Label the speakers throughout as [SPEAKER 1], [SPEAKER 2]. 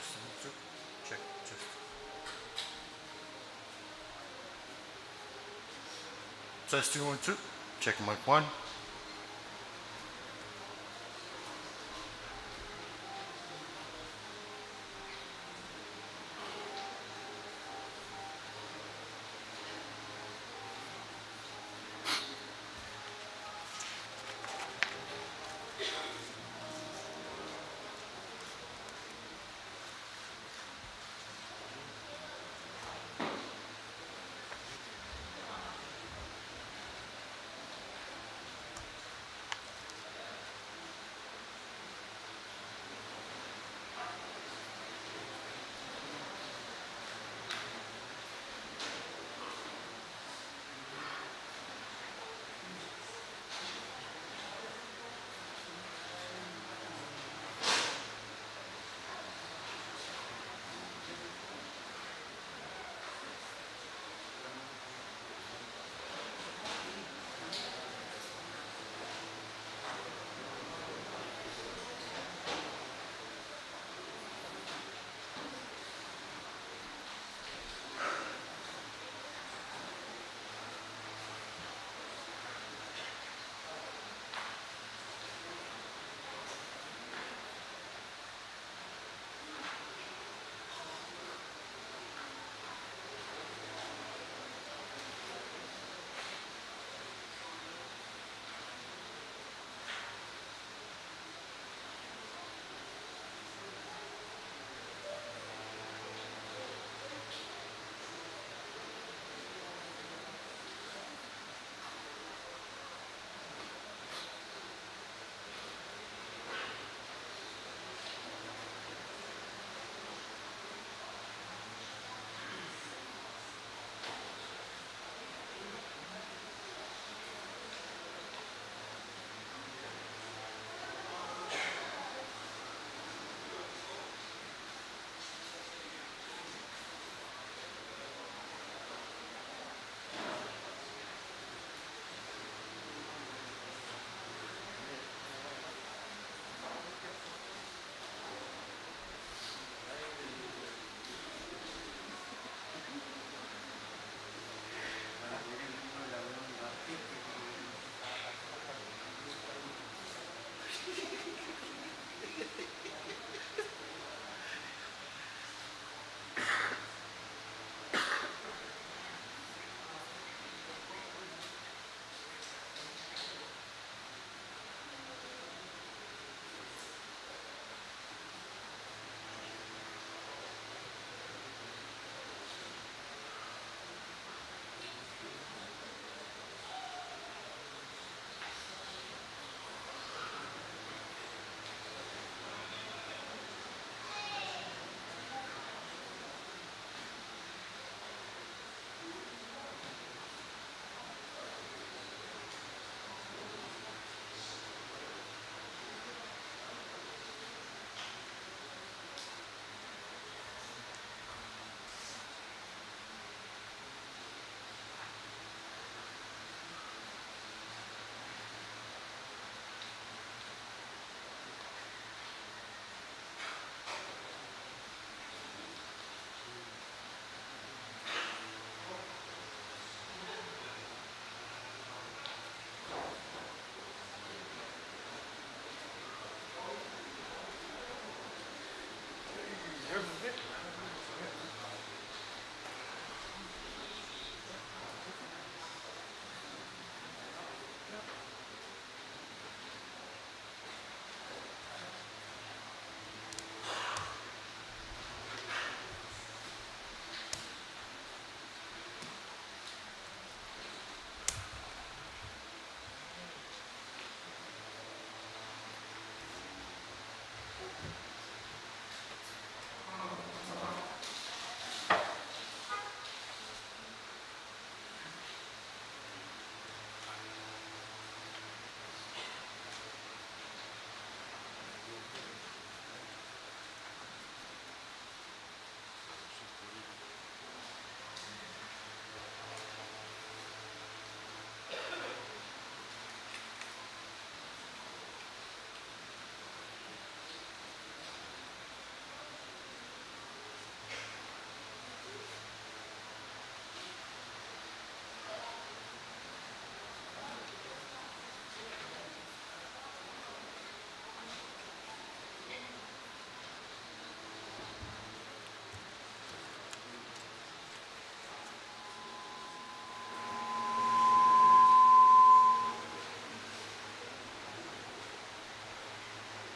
[SPEAKER 1] Test, 1, 2. Check, test. Test 2, 1, 2. Check mic 1.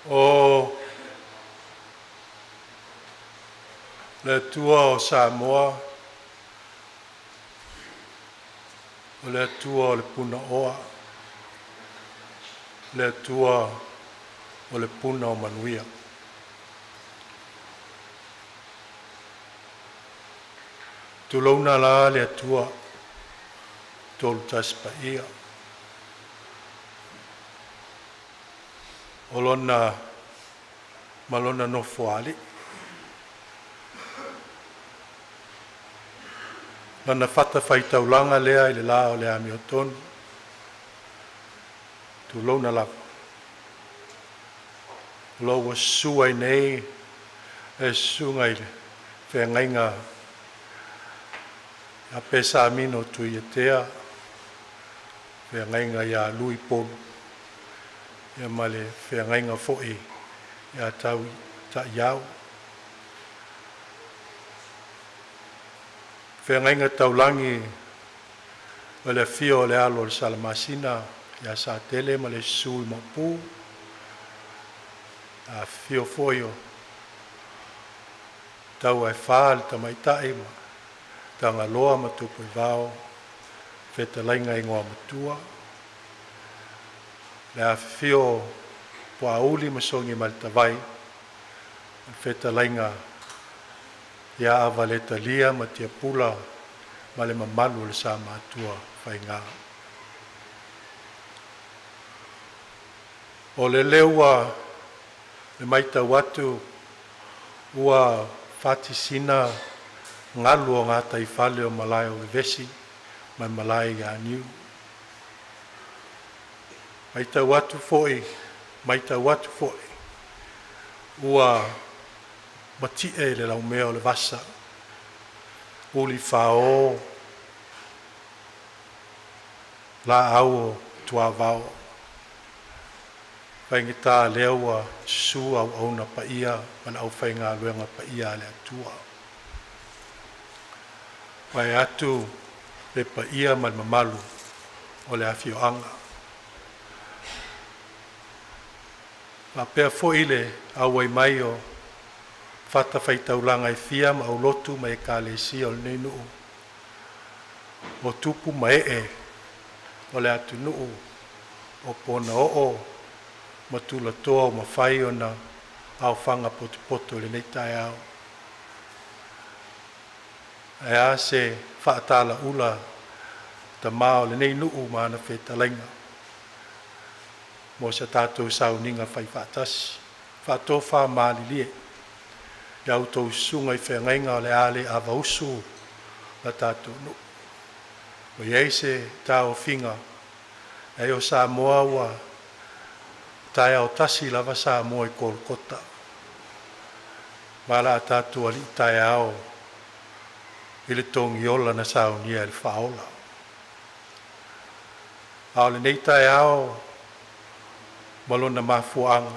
[SPEAKER 2] O le Atua o Samoa, o le Atua o le Punaoa, o le Atua o le puna o manuia. Tulouna la le Atua Tolutasi Paia, o lona ma lona nofoalii, lana fatafaitaulaga lea i le la o le amiotonu. Tulouna lava. O lo ua susu ai nei le susuga i le feagaiga ia Pesamino Tuiatea, feagaiga ia Lui Paulu ia ma le feagaiga foi ia Tau Ta'iau, feagaiga taulagi o le afio o le alo o le Salamasina ia Satele ma le susu i Maopu, afifio foi o Taua e fa le tamaitai ma Tagaloa ma Tupuivao, fetalaiga i Igoamatua, le afifio o Puauli ma Sogimaletavai, fetalaiga ia Avaletalia ma Tiapula ma le mamalu o le Sa Matuafaiga. O lele ua matau atu ua fatisina galu o gataifale o malae o vevesi ma malae i Aniu. Matau atu foi, matau atu foi ua mati'e le laumea o le vasa, ulifao laau o tuavao. Faigata lea ua susu auauna paia ma le aufaigaluega paia a le Atua. Vaeatu le paia ma le mamalu o le afioaga. Faapea foi le auai mai o fatafaitaulaga e fia ma aulotu ma ekalesia o lenei nuu o tupu ma ee o le atunuu o Ponaoo ma tulatoa ua mafai ona aofaga potopoto i lenei taeao. Ae a se faatalaula tama o lenei nuu ma ana fetalaiga mo sa tatou sauniga faifaatasi. Faatofamalilie i a outou susuga i feagaiga o le a le avausu le tatou nuu. Ua i ai se taofiga, leai o Samoa ua taeao tasi lava Samoa i Kolokota, ma o le a tatou alii taeao i le togiola na saunia e le Faaola. A o lenei taeao ma lona mafuaaga,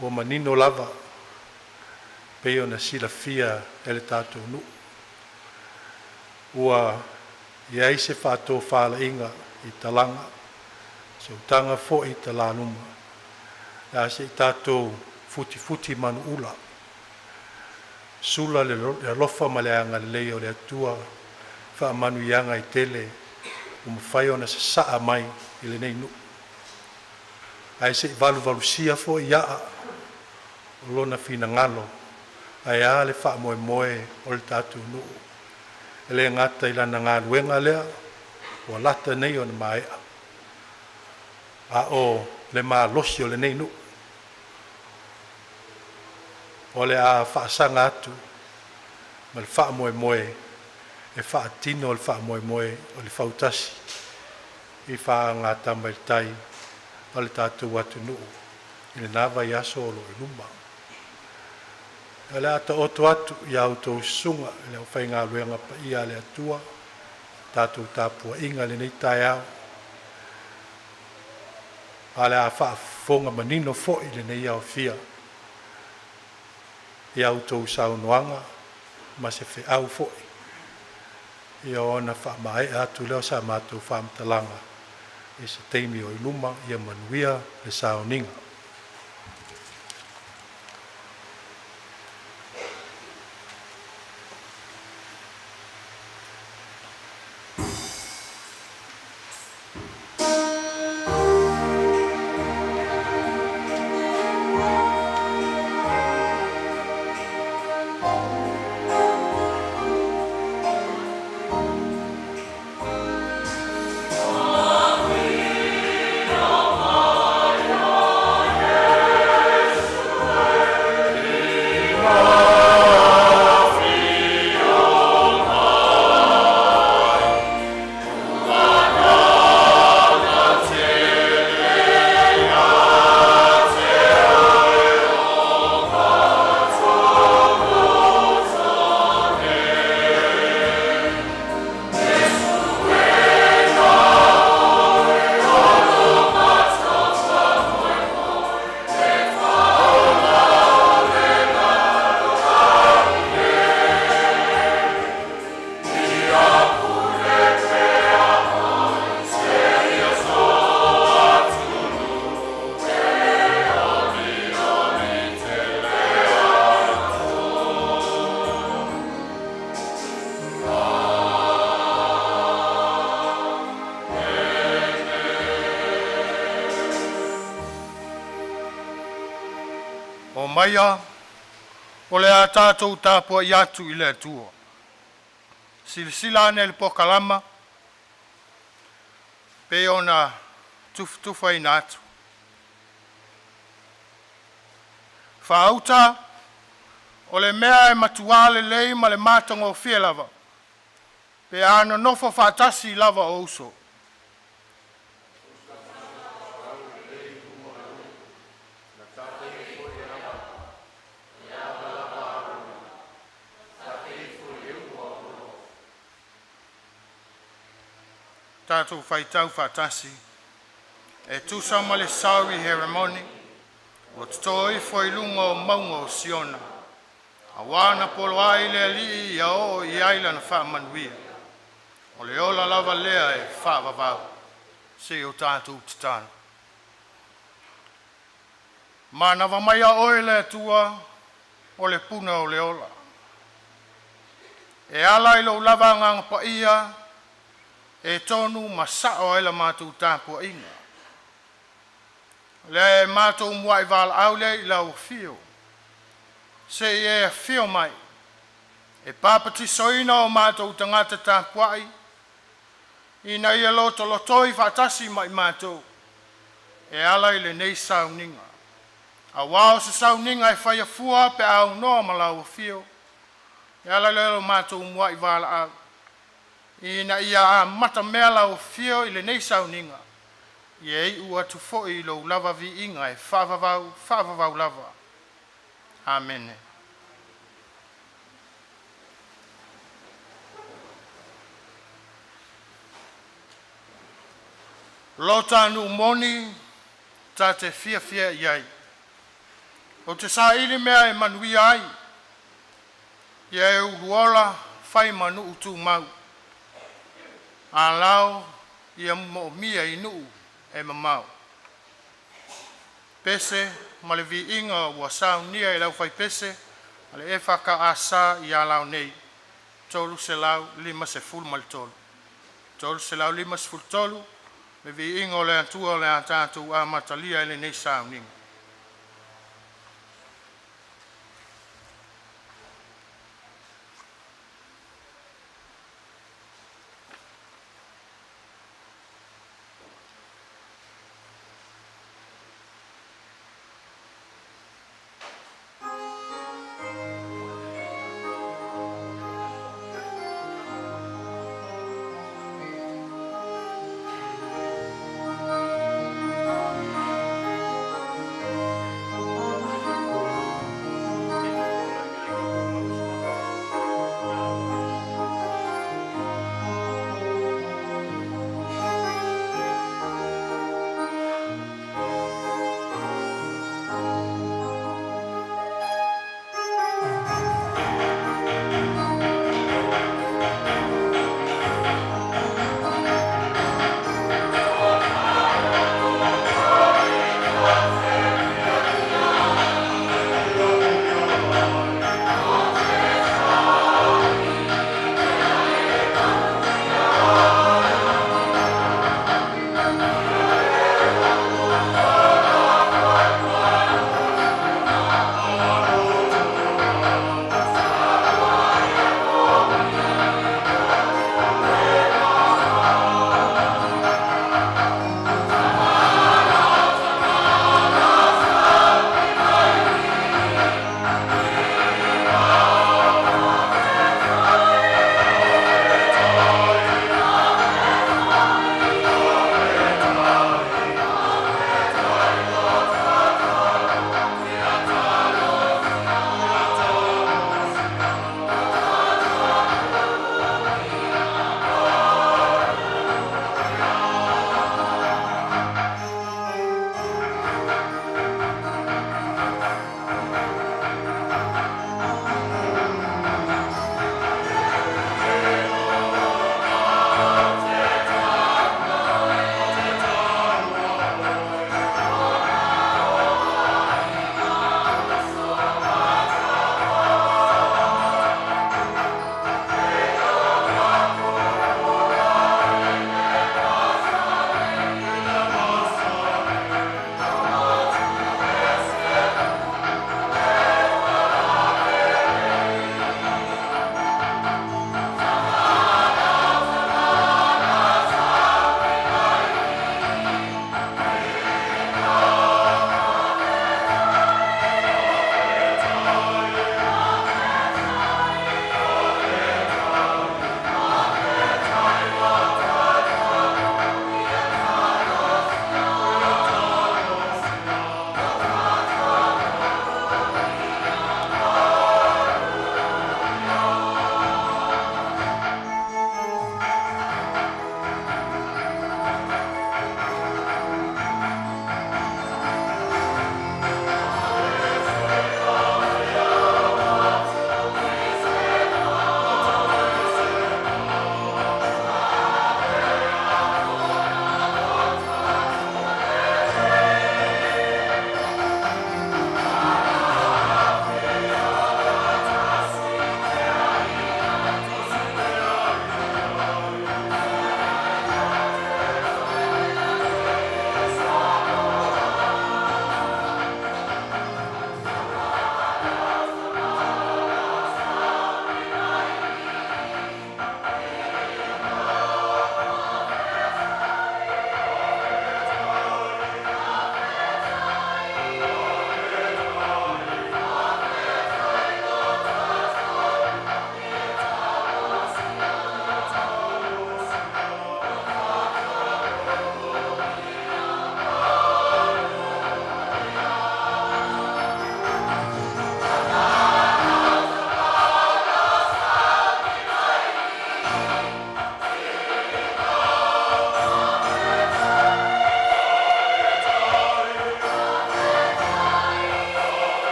[SPEAKER 2] ua manino lava pei ona silafia e le tatou nuu, ua i ai se faatofalaiga i talaga, se utaga foi i talaluma o le a se i tatou futifuti manuula, sula le alofa ma le agalelei o le Atua i faamanuiaga e tele ua mafai ona sasaa mai i lenei nuu. Ae se i valuvalusia foi aa o lona finagalo ae a le faamoemoe o le tatou nuu. E le gata i lana galuega lea ua lata nei ona maea, a o le malosi o lenei nuu o le a faasaga atu ma le faamoemoe e faatino le faamoemoe o le fautasi i faagatama i le tai a le tatou atunuu i lena vaiaso o lo o i luma. O le a taoto atu i a outou susuga i le aufaigaluega paia a le Atua, tatou tapuaiga i lenei taeao, a o le a faafofoga manino foi lenei aofia i a outou saunoaga ma se feau foi, ia ona faamaea atu lea o sa matou faamatalaga. I se taimi o i luma. Ia manuia le sauniga.
[SPEAKER 1] Omaia, o le a tatou tapuai atu i le Atua. Silasila ane i le polokalama e pei ona tufatufaina atu. Faauta o le mea e matua lelei ma le matagofie lava pe a nonofo faatasi lava o uso. Tatou faitau faatasi e tusa ma le saui Heremoni ua toto ifo i luga o mauga o Siona, auā na poloai le Alii ia oo iai Lana faamanuia. O le ola lava lea e faavavau. Seia o tatou tatalo. Manava maia Oe le Atua o le puna o le ola, e ala i lou lava Agaga Paia e tonu ma sao ai la matou tapuaiga, lea e matou muai valaau lea i lau afio, se i e afio mai e papatisoina o matou tagata tapuai, ina ia lotolotoi faatasi ma i matou e ala i lenei sauniga. Auā o se sauniga e faia fua pe a aunoa ma lau afio. E ala lea o le matou muai valaau, ina ia amatamea lau afio i lenei sauniga, ia iu atu foi i lou lava viiga e faavavau, faavavau lava. Amene. Lo ta nuu moni ta te fiafia i ai, ou te saili mea e manuia ai. Ia e uluola, fai ma nuu tumau. Alao ia moomia i nuu e mamao. Pese ma le Viiga ua saunia e le aufaipese a le EFKS i Alao nei, 353. 353 le Viiga o le Atua o le a tatou amatalia ai lenei sauniga.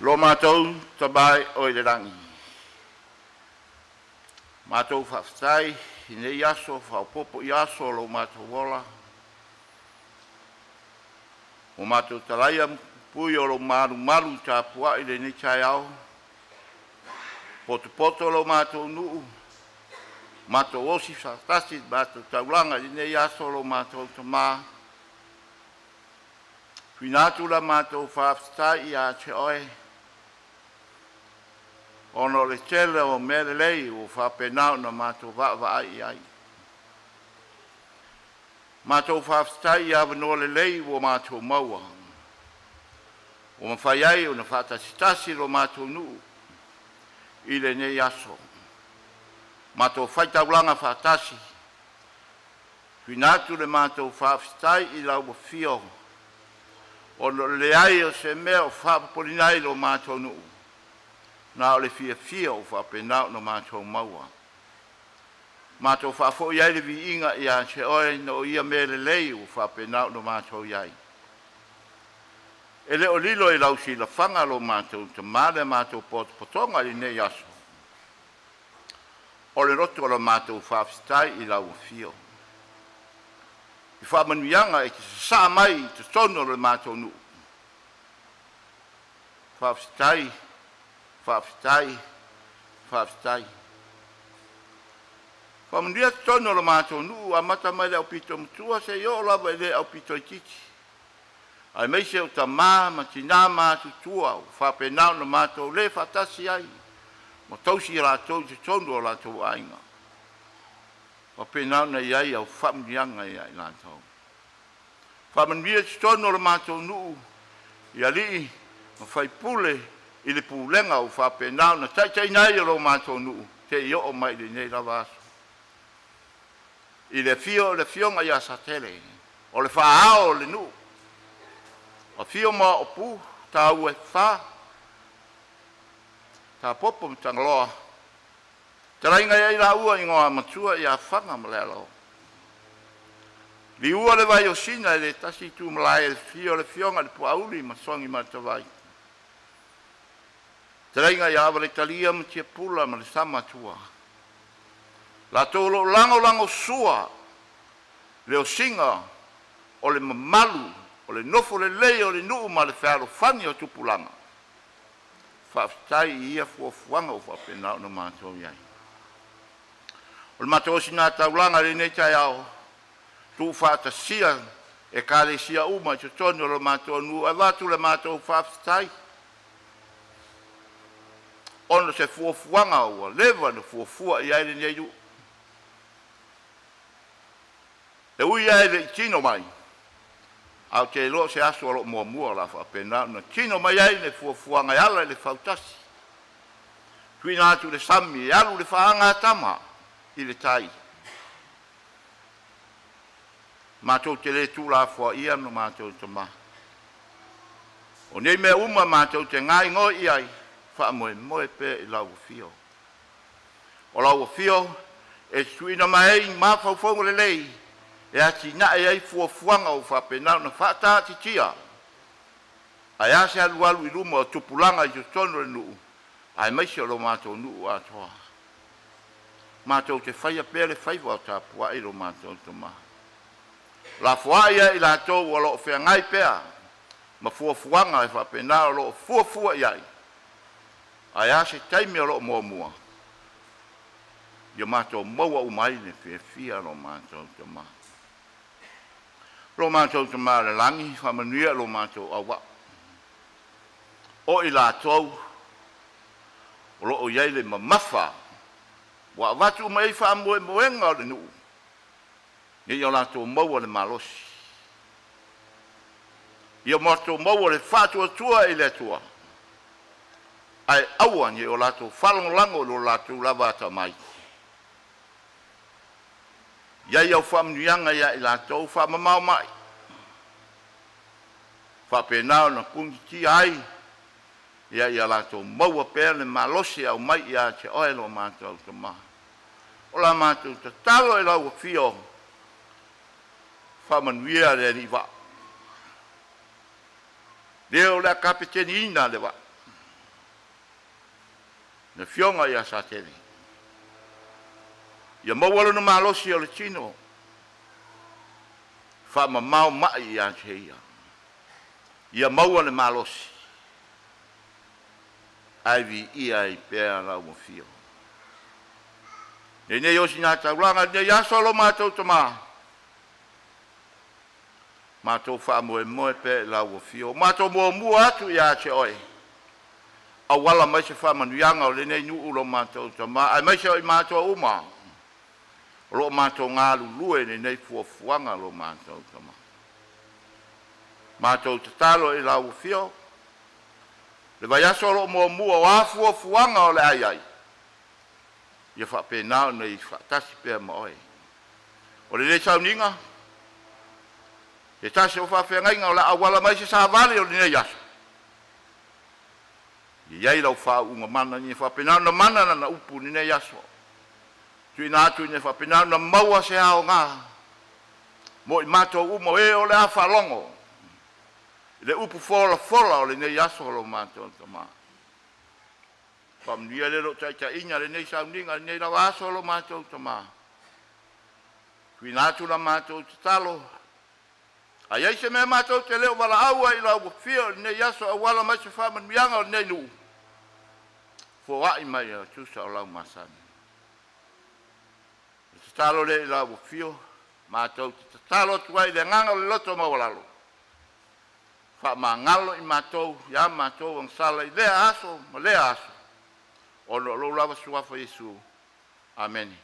[SPEAKER 3] Lo matou Tama e oi le lagi, matou faafetai i lenei aso faaopopo i aso o lo matou ola, ua matou talaia le pui o lou malumalu tapuai i lenei taeao, potopoto lo matou nuu, matou osi faatasi le matou taulaga i lenei aso. Lo matou Tama, tuuina atu la matou faafetai ia te oe ona o le tele o mea lelei ua faapena ona matou vaavaai i ai. Matou faafetai i avanoa lelei ua matou maua ua mafai ai ona faatasitasi lo matou nuu i lenei aso, matou faitaulaga faatasi, tuuina atu le matou faafetai i lau Afio ona o le leai o se mea o faapopoleina ai lo matou nuu na o le fiafia ua faapena ona matou maua. Matou faafoi ai le viiga ia te Oe ona o ia mea lelei ua faapena ona matou i ai. E le o lilo i lau silafaga lo matou Tama le matou potopotoga i lenei aso, o le loto o le matou faafetai i lau Afio i faamanuiaga e te sasaa mai i totonu o le matou nuu. Faafetai, faafetai, faafetai. Faamanuia totonu o lo matou nuu amata mai i le aupito matua seia oo lava i le aupito itiiti, aemaise o tama ma tina matutua ua faapena ona matou le faatasi ai ma tausi e latou i totonu o latou aiga. Faapena ona i ai au faamanuiaga ia i latou. Faamanuia i totonu o le matou nuu i alii ma faipule i le pulega ua faapena ona taitaiina ai lo matou nuu seia oo mai i lenei lava aso. I le afio o le Afioga ia Satele, o le Faa-ao o le nuu, afio Maopu ma taua e fa, Tapopo ma Tagaloa, fetalaiga ia i laua Igoamatua ia Faga ma Lealuga. Liua le vai o Sina e le tasi itu malae, afio le Afioga i le Puaauli ma Sogimatavai, fetalaiga ia Avaletalia ma Tiapula ma le Samatua, latou o lo o lagolagosua le osiga o le mamalu o le nofo lelei o le nuu ma le fealofani o tupulaga. Faafetai i ia fuafuaga ua faapena ona matou i ai. O le matou ositaulaga i lenei taeao, tuufaatasia ekalesia uma i totonu o lo matou nuu e avatu le matou faafetai ona o se fuafuaga ua leva ona fuafua i ai lenei nuu. E ui lava e le i tino mai, ae ou te iloa o se aso o lo o muamua o le a faapena ona tino mai ai le fuafuaga e ala i le fautasi, tuuina atu i le sami e alu le faagatama i le tai. Matou te le tuulafoaia lo matou Tama. O nei mea uma matou te gaigoi i ai, faamoemoe pea i lau Afio. O lau Afio e te tuuina mai ai mafaufauga lelei e atinae ai fuafuaga ua faapena ona faataatitia ae a se alualu i luma o tupulaga i totonu o le nuu aemaise o lo matou nuu atoa. Matou te faia pea le faiva o tapuai lo matou Tama, lafoai a i latou o lo o feagai pea ma fuafuaga e faapena o lo o fuafua i ai, ae a se taimi o lo o muamua ia matou maua uma ai le fiafia o lo matou Tama. Lo matou Tama i le Lagi, faamanuia lo matou auvaa, o i latou o lo o i ai le mamafa ua avatu uma i ai faamoemoega o le nuu ina ia o latou maua le malosi, ia matou maua le faatuatua i le Atua ae aua ne i o latou faalagolago i lo latou lava atamai. Ia i ai au faamanuiaga ia i latou, faamamao mai, faapena ona punitia ai ia latou maua pea le malosi e aumai ia te Oe lo matou Tama. O la matou tatalo i lau Afio, faamanuia le Alii i vaa, le o le a kapeteniina le vaa. Le afioga ia Satele, ia maua lona malosi o le tino, faamamao mai ia te ia, ia maua le malosi ae viia ai pea lau afio. Lenei osigataulaga i lenei aso lo matou Tama, matou faamoemoe pea i lau Afio, matou muamua atu ia te oe, auala mai se faamanuiaga o lenei nuu lo matou Tama, aemaise o i matou uma o lo o matou galulue i lenei fuafuaga lo matou Tama. Matou tatalo i lau Afio, le vaiaso o lo o muamua, o a fuafuaga o le a i ai, ia faapena ona i faatasi pea ma oe. O lenei sauniga, se tasi o faafeagaiga o le a auala mai se savali o lenei aso, ia i ai lau faauuga mana ina ia faapena ona mana lana upu i lenei aso, tuuina atu ina ia faapena ona maua se aoga mo i matou uma o e o le a faalogo i le upu folafola o lenei aso lo matou Tama. Faamanuia le i lou taitaiga i lenei sauniga i lenei lava aso lo matou Tama. Tuuina atu la matou tatalo, a i ai se mea matou te le o valaau ai i lau afio i lenei aso e auala mai se faamanuiaga o lenei nuu, foai mai e tusa o lau masani. O le tatalo lea i lau Afio, matou te tatalo atu ai i le agaga o le loto maualalo, faamagalo i matou i a matou agasala i lea aso ma lea aso, ona o lou lava Suafa Iesu. Amene.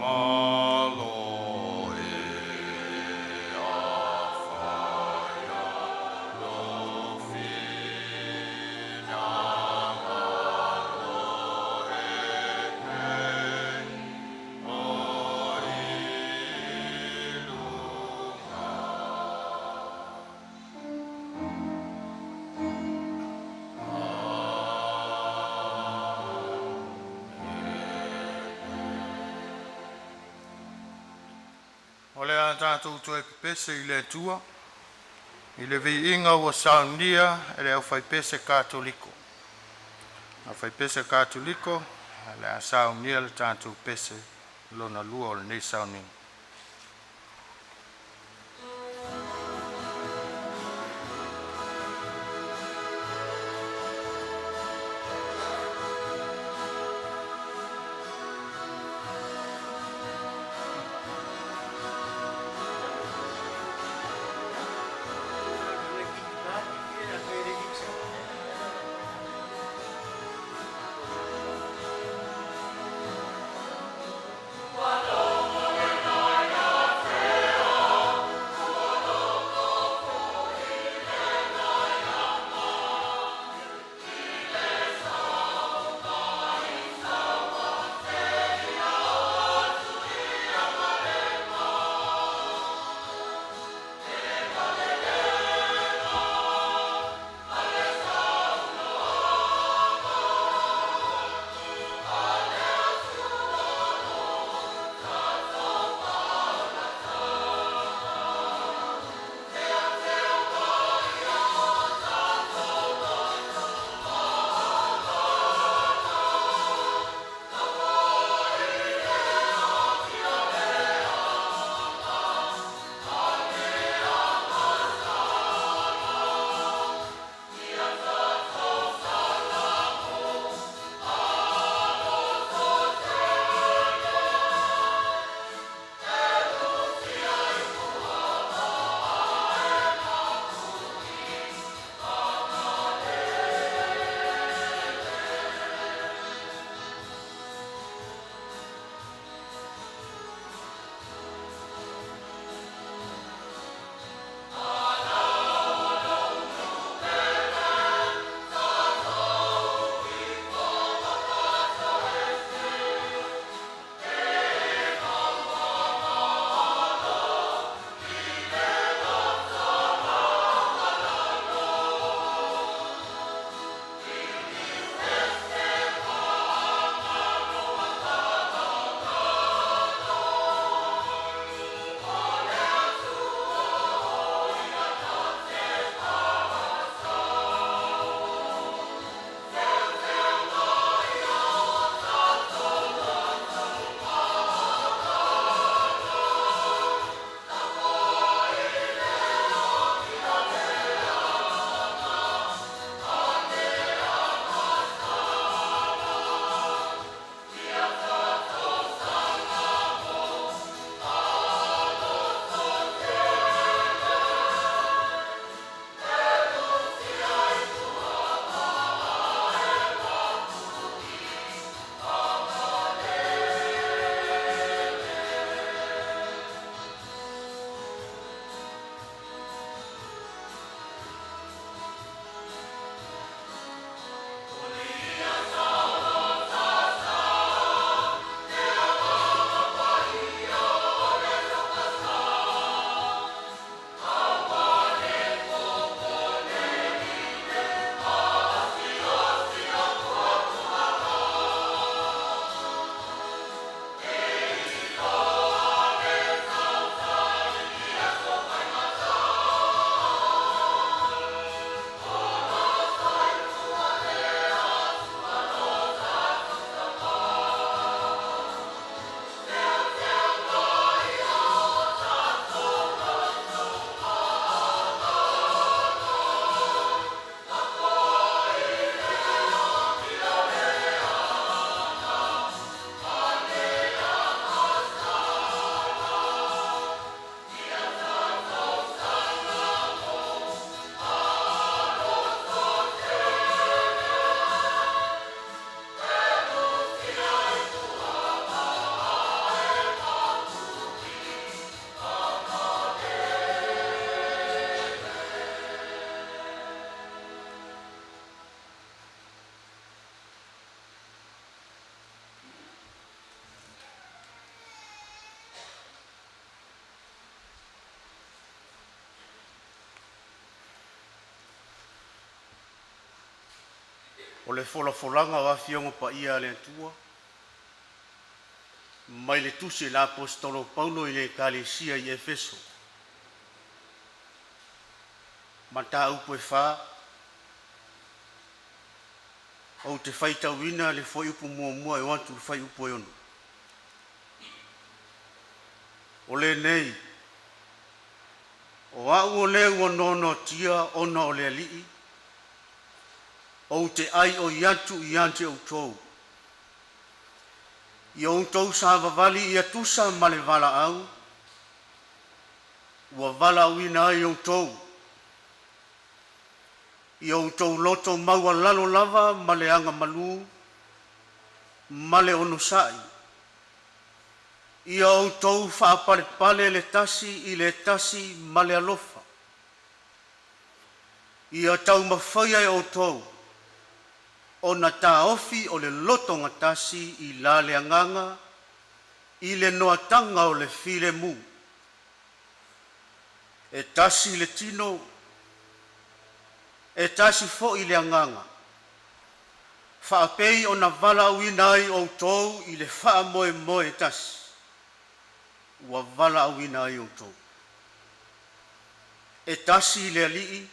[SPEAKER 1] Malo e afaina lou finagalo e o i luga. O le a tatou toe pepese i le Atua i le viiga ua saunia e le aufaipese Katoliko. Aufaipese Katoliko, o le a saunia le tatou pese lona lua o lenei sauniga.
[SPEAKER 4] O le folafolaga o Afioga Paia a le Atua mai le tusi a le Aposetolo o Paulo i le Ekalesia i Efeso, mataupu e 4, ou te faitauina le fuaiupu 1 e oo atu i le fuaiupu e 6. O lenei, o a'u o le ua noanoatia ona o le Alii, ou te aioi atu ia te outou, ia outou savavali ia tusa ma le valaau ua valaauina ai outou. Ia outou loto maualalo lava ma le agamalu ma le onosai. Ia outou faapalepale le tasi i le tasi ma le alofa. Ia taumafaia e outou ona taofi o le lotogatasi i la le Agaga i le noataga o le filemu. E tasi le tino, e tasi foi le Agaga, faapei ona valaauina ai outou i le faamoemoe e tasi ua valaauina ai outou. E tasi le Alii,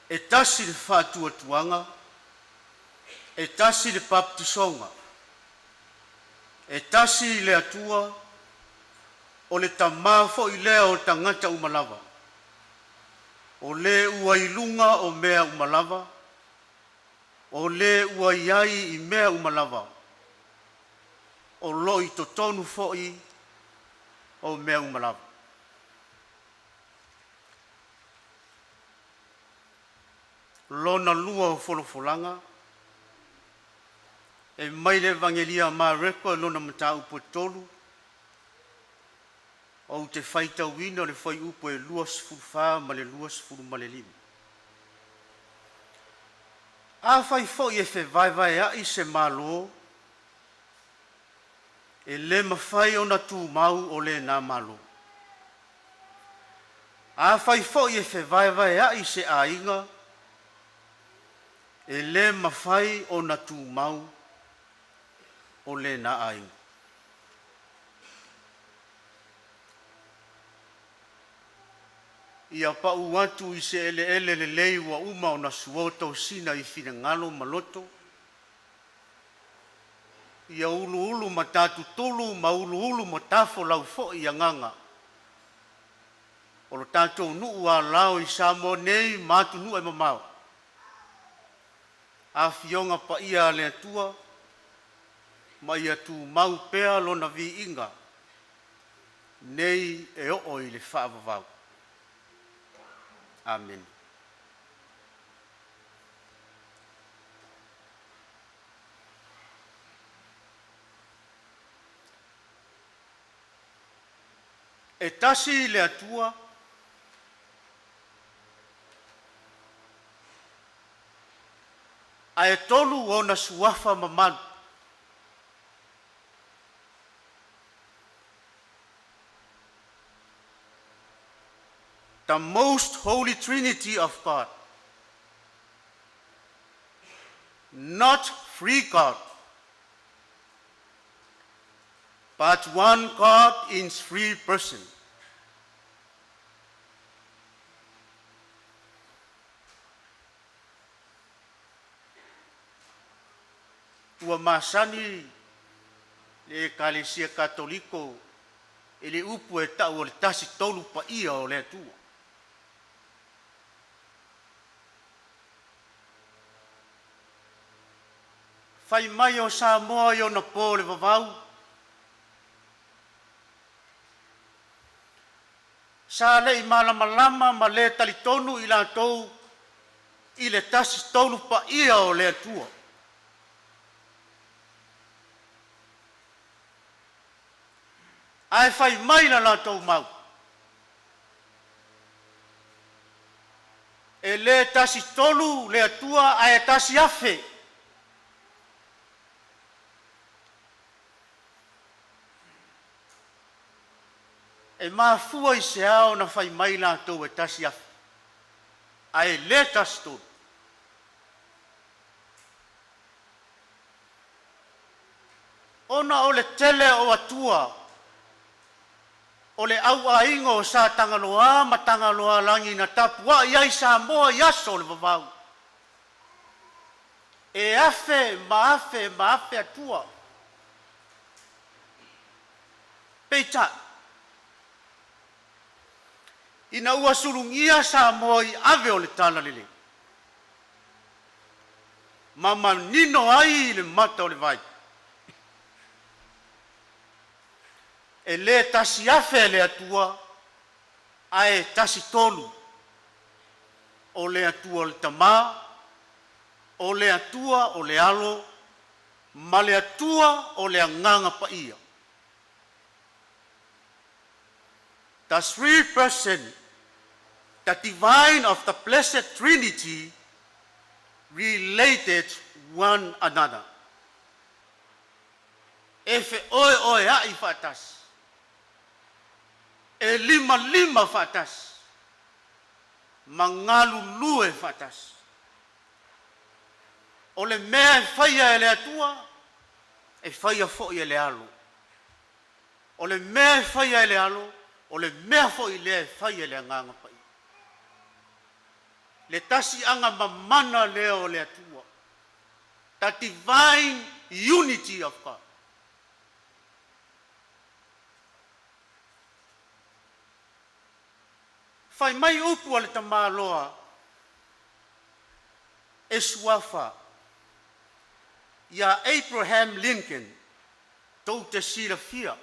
[SPEAKER 4] e tasi le faatuatuaga, e tasi le papatisoga, e tasi le Atua, o le Tama foi lea o tagata uma lava, o Le ua i luga o mea uma lava, o Le ua i ai i mea uma lava, o lo o i totonu foi o mea uma lava. Lona Lua o Folafolaga e mai le Evagelia a Mareko i lona mataupu e 3, ou te faitauina le fuaiupu e 24 ma le 25. Afai foi e fevaevaea'i se malo, e le mafai ona tumau o lena malo. Afai foi e fevaevaea'i se aiga, e le mafai ona tumau o lena aiga. Ia pau atu i se eleele lelei ua uma ona suo tosina i finagalo ma loto, ia uluulumatatutulu ma uluulumatafolau foi agaga o lo tatou nuu alao i Samoa nei ma atunuu e mamao. Afioga paia a le Atua ma ia tumau pea Lona viiga nei e oo i le faavavau. Amene. E tasi le Atua, ae tolu ona suafa mamalu. The Most Holy Trinity of God, not three God, but one God in three persons. Ua masani le Ekalesia Katoliko i le upu e ta'u o le Tasi Tolu Paia o le Atua. Fai mai o Samoa i ona po le vavau, sa le i malamalama ma le talitonu i latou i le Tasi Tolu Paia o le Atua. Ae fai mai la latou mau, e le Tasi Tolu le Atua ae tasi afe. E mafua i se a ona fai mai latou e tasi afe, ae le tasi tolu? Ona o le tele o Atua o le auaiga o sa Tagaloa ma Tagaloaalagi na tapuai ai Samoa i aso o le vavau, e afe ma afe ma afe Atua. Peitai, ina ua sulugia Samoa i ave o le talalelei ma manino ai le mata o le vai, e le tasi afe le Atua ae tasi tolu, o le Atua le Tama, o le Atua o le Alo ma le Atua o le Agaga Paia. The three persons, the divine of the Blessed Trinity related one another. E feoeoeai faatasi, e limalima faatasi, ma galulue faatasi. O le mea e faia e le Atua, e faia foi e le Alo. O le mea e faia e le Alo, o le mea foi lea e fai e le Agaga Paia. Le tasi agamamana lea o le Atua, the divine unity of God. Fai mai upu a le tamaloa e suafa ia Abraham Lincoln tou te silafia,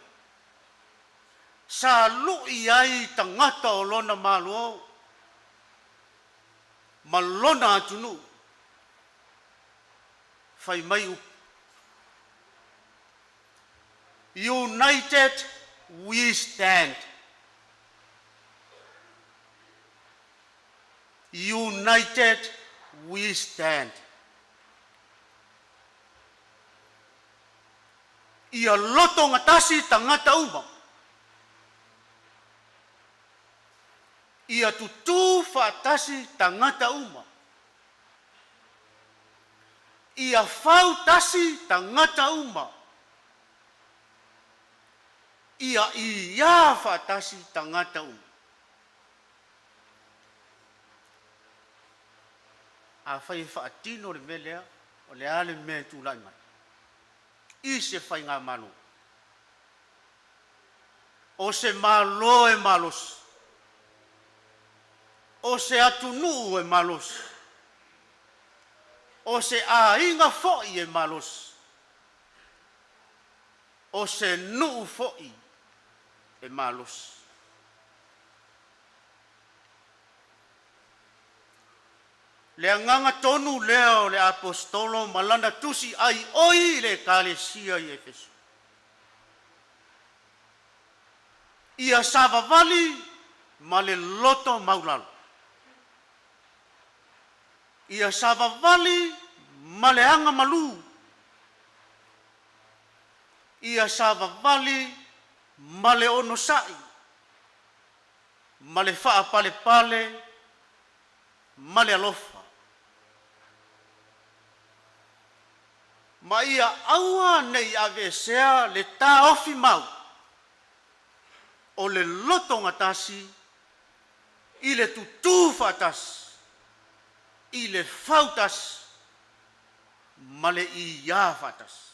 [SPEAKER 4] sa lui ai tagata o lona Malo ma lona atunuu. Fai mai upu, “United we stand, United we stand.” Ia loto gatasi tagata uma, ia tutu faatasi tagata uma, ia fautasi tagata uma, ia iā faatasi tagata uma. Afai e faatino le mea lea, o le a le mea e tulai mai i se faigamalo? O se Malo e malosi, o se atunuu e malosi, o se aiga foi e malosi, o se nuu foi e malosi. Le agaga tonu lea o le Aposetolo ma lana tusi aioi i le Ekalesia i Efeso, ia savavali ma le loto maualalo. Ia savavali ma le agamalu. Ia savavali ma le onosai ma le faapalepale ma le alofa. Ma ia aua ne i aveesea le taofi mau o le lotogatasi i le tutu faatasi, i le fautasi ma le iā faatasi.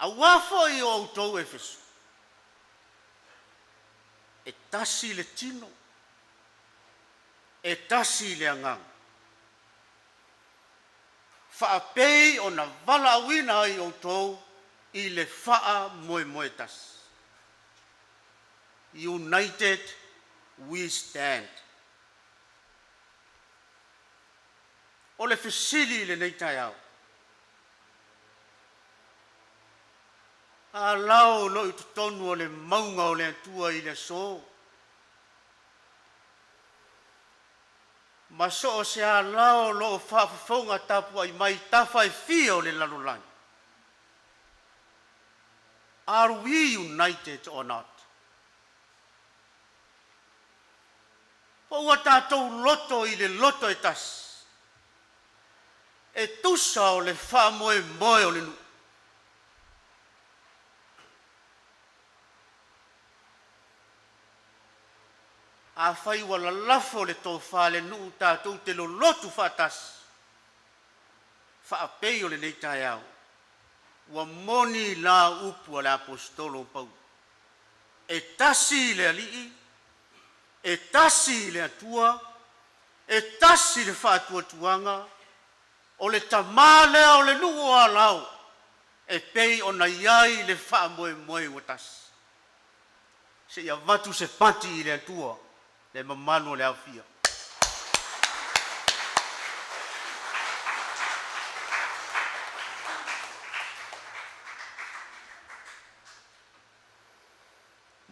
[SPEAKER 4] Auā foi o outou Efeso, e tasi le tino, e tasi le agaga. Faapei ona valaauina ai outou i le faamoemoe tasi. United we stand. O le fesili i lenei taeao, alao o loo i totonu o le mauga o le Atua i le aso, ma so o se alao o lo o faafofoga tapuai mai i tafa e fia o le lalolagi. Are we united or not? Po ua tatou loto i le loto e tasi, e tusa o le faamoemoe o le nuu. Afai ua lalafo le tofa a le nuu tatou te lolotu faatasi, faapei o lenei taeao, ua moni la upu a le Aposetolo o Paulo, e tasi le Alii, e tasi le Atua, e tasi le faatuatuaga, o le Tama lea o le nuu o Alao, e pei ona i ai le faamoemoe ua tasi. Seia avatu se pati i le Atua le mamalu o le aofia.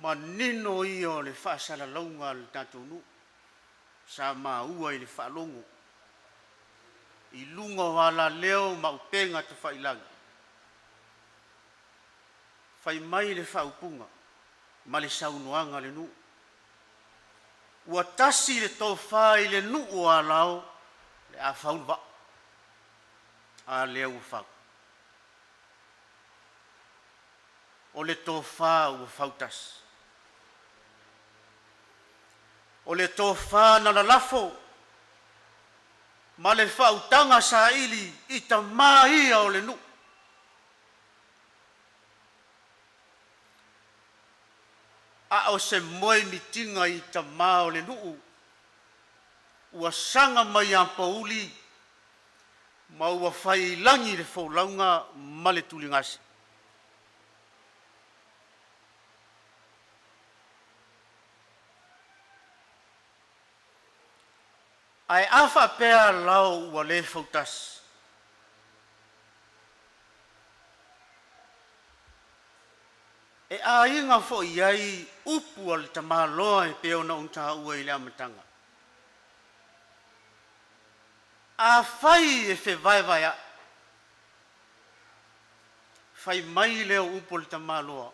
[SPEAKER 4] Manino ia o le faasalalauga a le tatou nuu sa maua i le faalogo i luga o alaleo ma upega tafailagi. Fai mai le faaupuga ma le saunoaga a le nuu, ua tasi le tofa i le nuu o Alao, o le a fau le vaa. A lea ua fau. O le tofa ua fautasi. O le tofa na lalafo ma le faautaga saili i tama ia o le nuu. A o se moemitiga i tama o le nuu ua saga mai apouli ma ua faiilagi le folauga ma le tuligase. Ae a faapea Alao ua le fautasi, e aiga foi i ai upu a le tamaloa e pei ona ou taua i le amataga. Afai e fevaevaea'i, fai mai lea o upu a le tamaloa,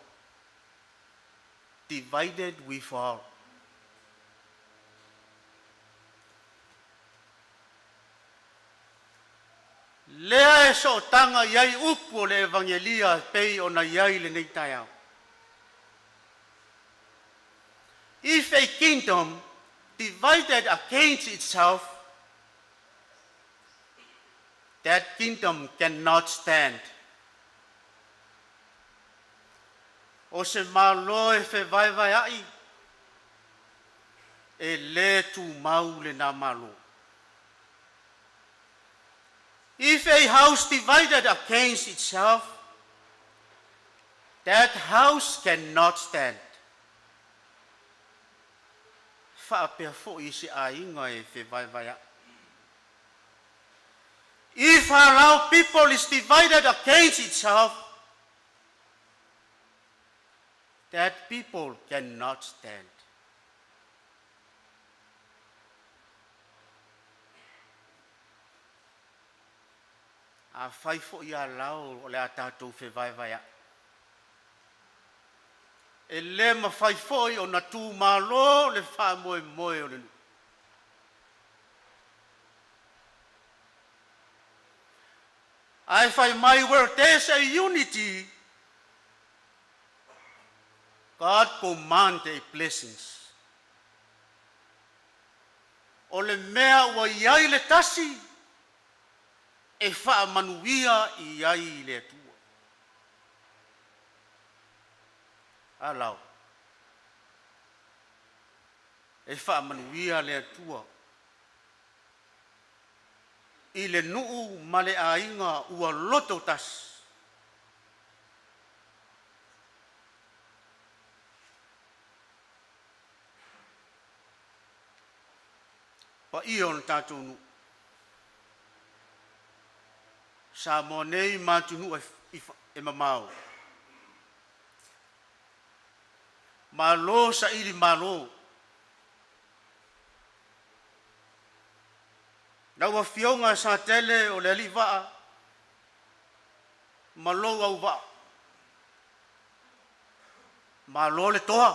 [SPEAKER 4] divided we fall. Lea e sootaga i ai upu o le Evagelia e pei ona i ai lenei taeao. If a kingdom divided against itself, that kingdom cannot stand. O se Malo e fevaevaea'i, e le tumau lena Malo. If a house divided against itself, that house cannot stand. E faapea foi i se aiga e fevaevaea'i. If Alao people is divided against itself, that people cannot stand. Afai foi Alao o le a tatou fevaevaea'i, e le mafai foi ona tumalo le faamoemoe o le nuu. Ae fai mai, where there's a unity, God command a blessings. O le mea ua i ai le tasi, e faamanuia i ai le Atua. Alao, e faamanuia le Atua i le nuu ma le aiga ua loto tasi. Paia o le tatou nuu, Samoa nei ma atunuu e mamao, malo saili malo. Lau Afioga Satele o le Aliivaa ma lou auvaa, malo le toa.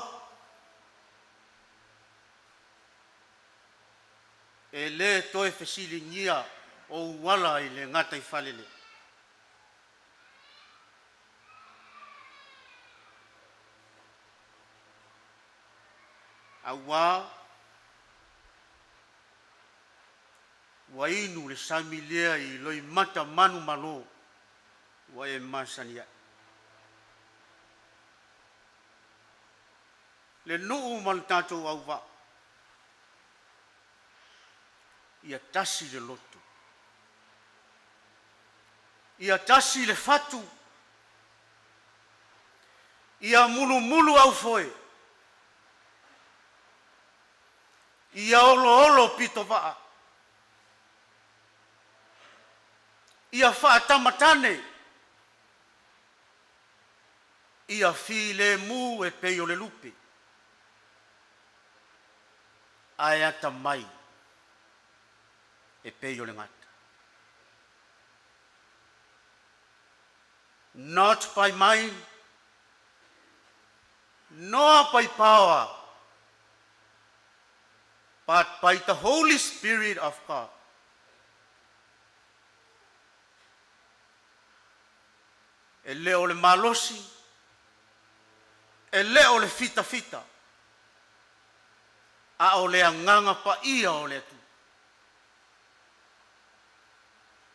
[SPEAKER 4] E le toe fesiligia ou ala i le gataifale nei. Auā Ua inu le sami lea i Loimata manumalo ua e masani ai. Le nuu ma le tatou auvaa, ia tasi le loto, ia tasi le fatu, ia mulumuluaufoe, ia oloolopitovaa, ia faatamatane, ia filemu e pei o le lupe, ae atamai e pei o le gata. Not by might nor by power, but by the Holy Spirit of God. E le o le malosi, e le o le fitafita, a o le Agaga Paia o le Atua.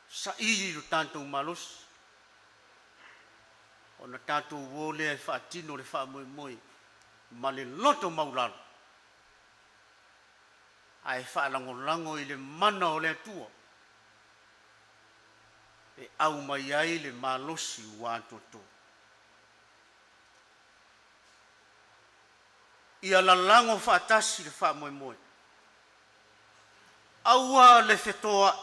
[SPEAKER 4] Saili lo tatou malosi ona tatou o lea e faatino le faamoemoe ma le loto maualalo ae faalagolago i le mana o le Atua e aumai ai le malosi ua atoatoa. Ia lalago faatasi le faamoemoe, aua le fetoai,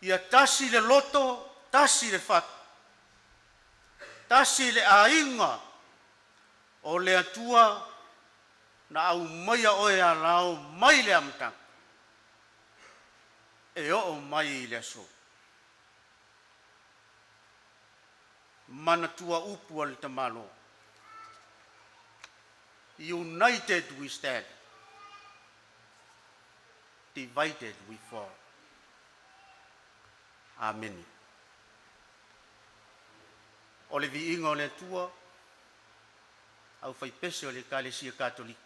[SPEAKER 4] ia tasi le loto, tasi le fatu, tasi le aiga. O le Atua na aumaia oe alao mai le amataga e oo mai i le aso. Manatua upu a le tamaloa. United we stand, divided we fall. Amene. O le viiga o le Atua, aufaipese o le Ekalesia Katoliko,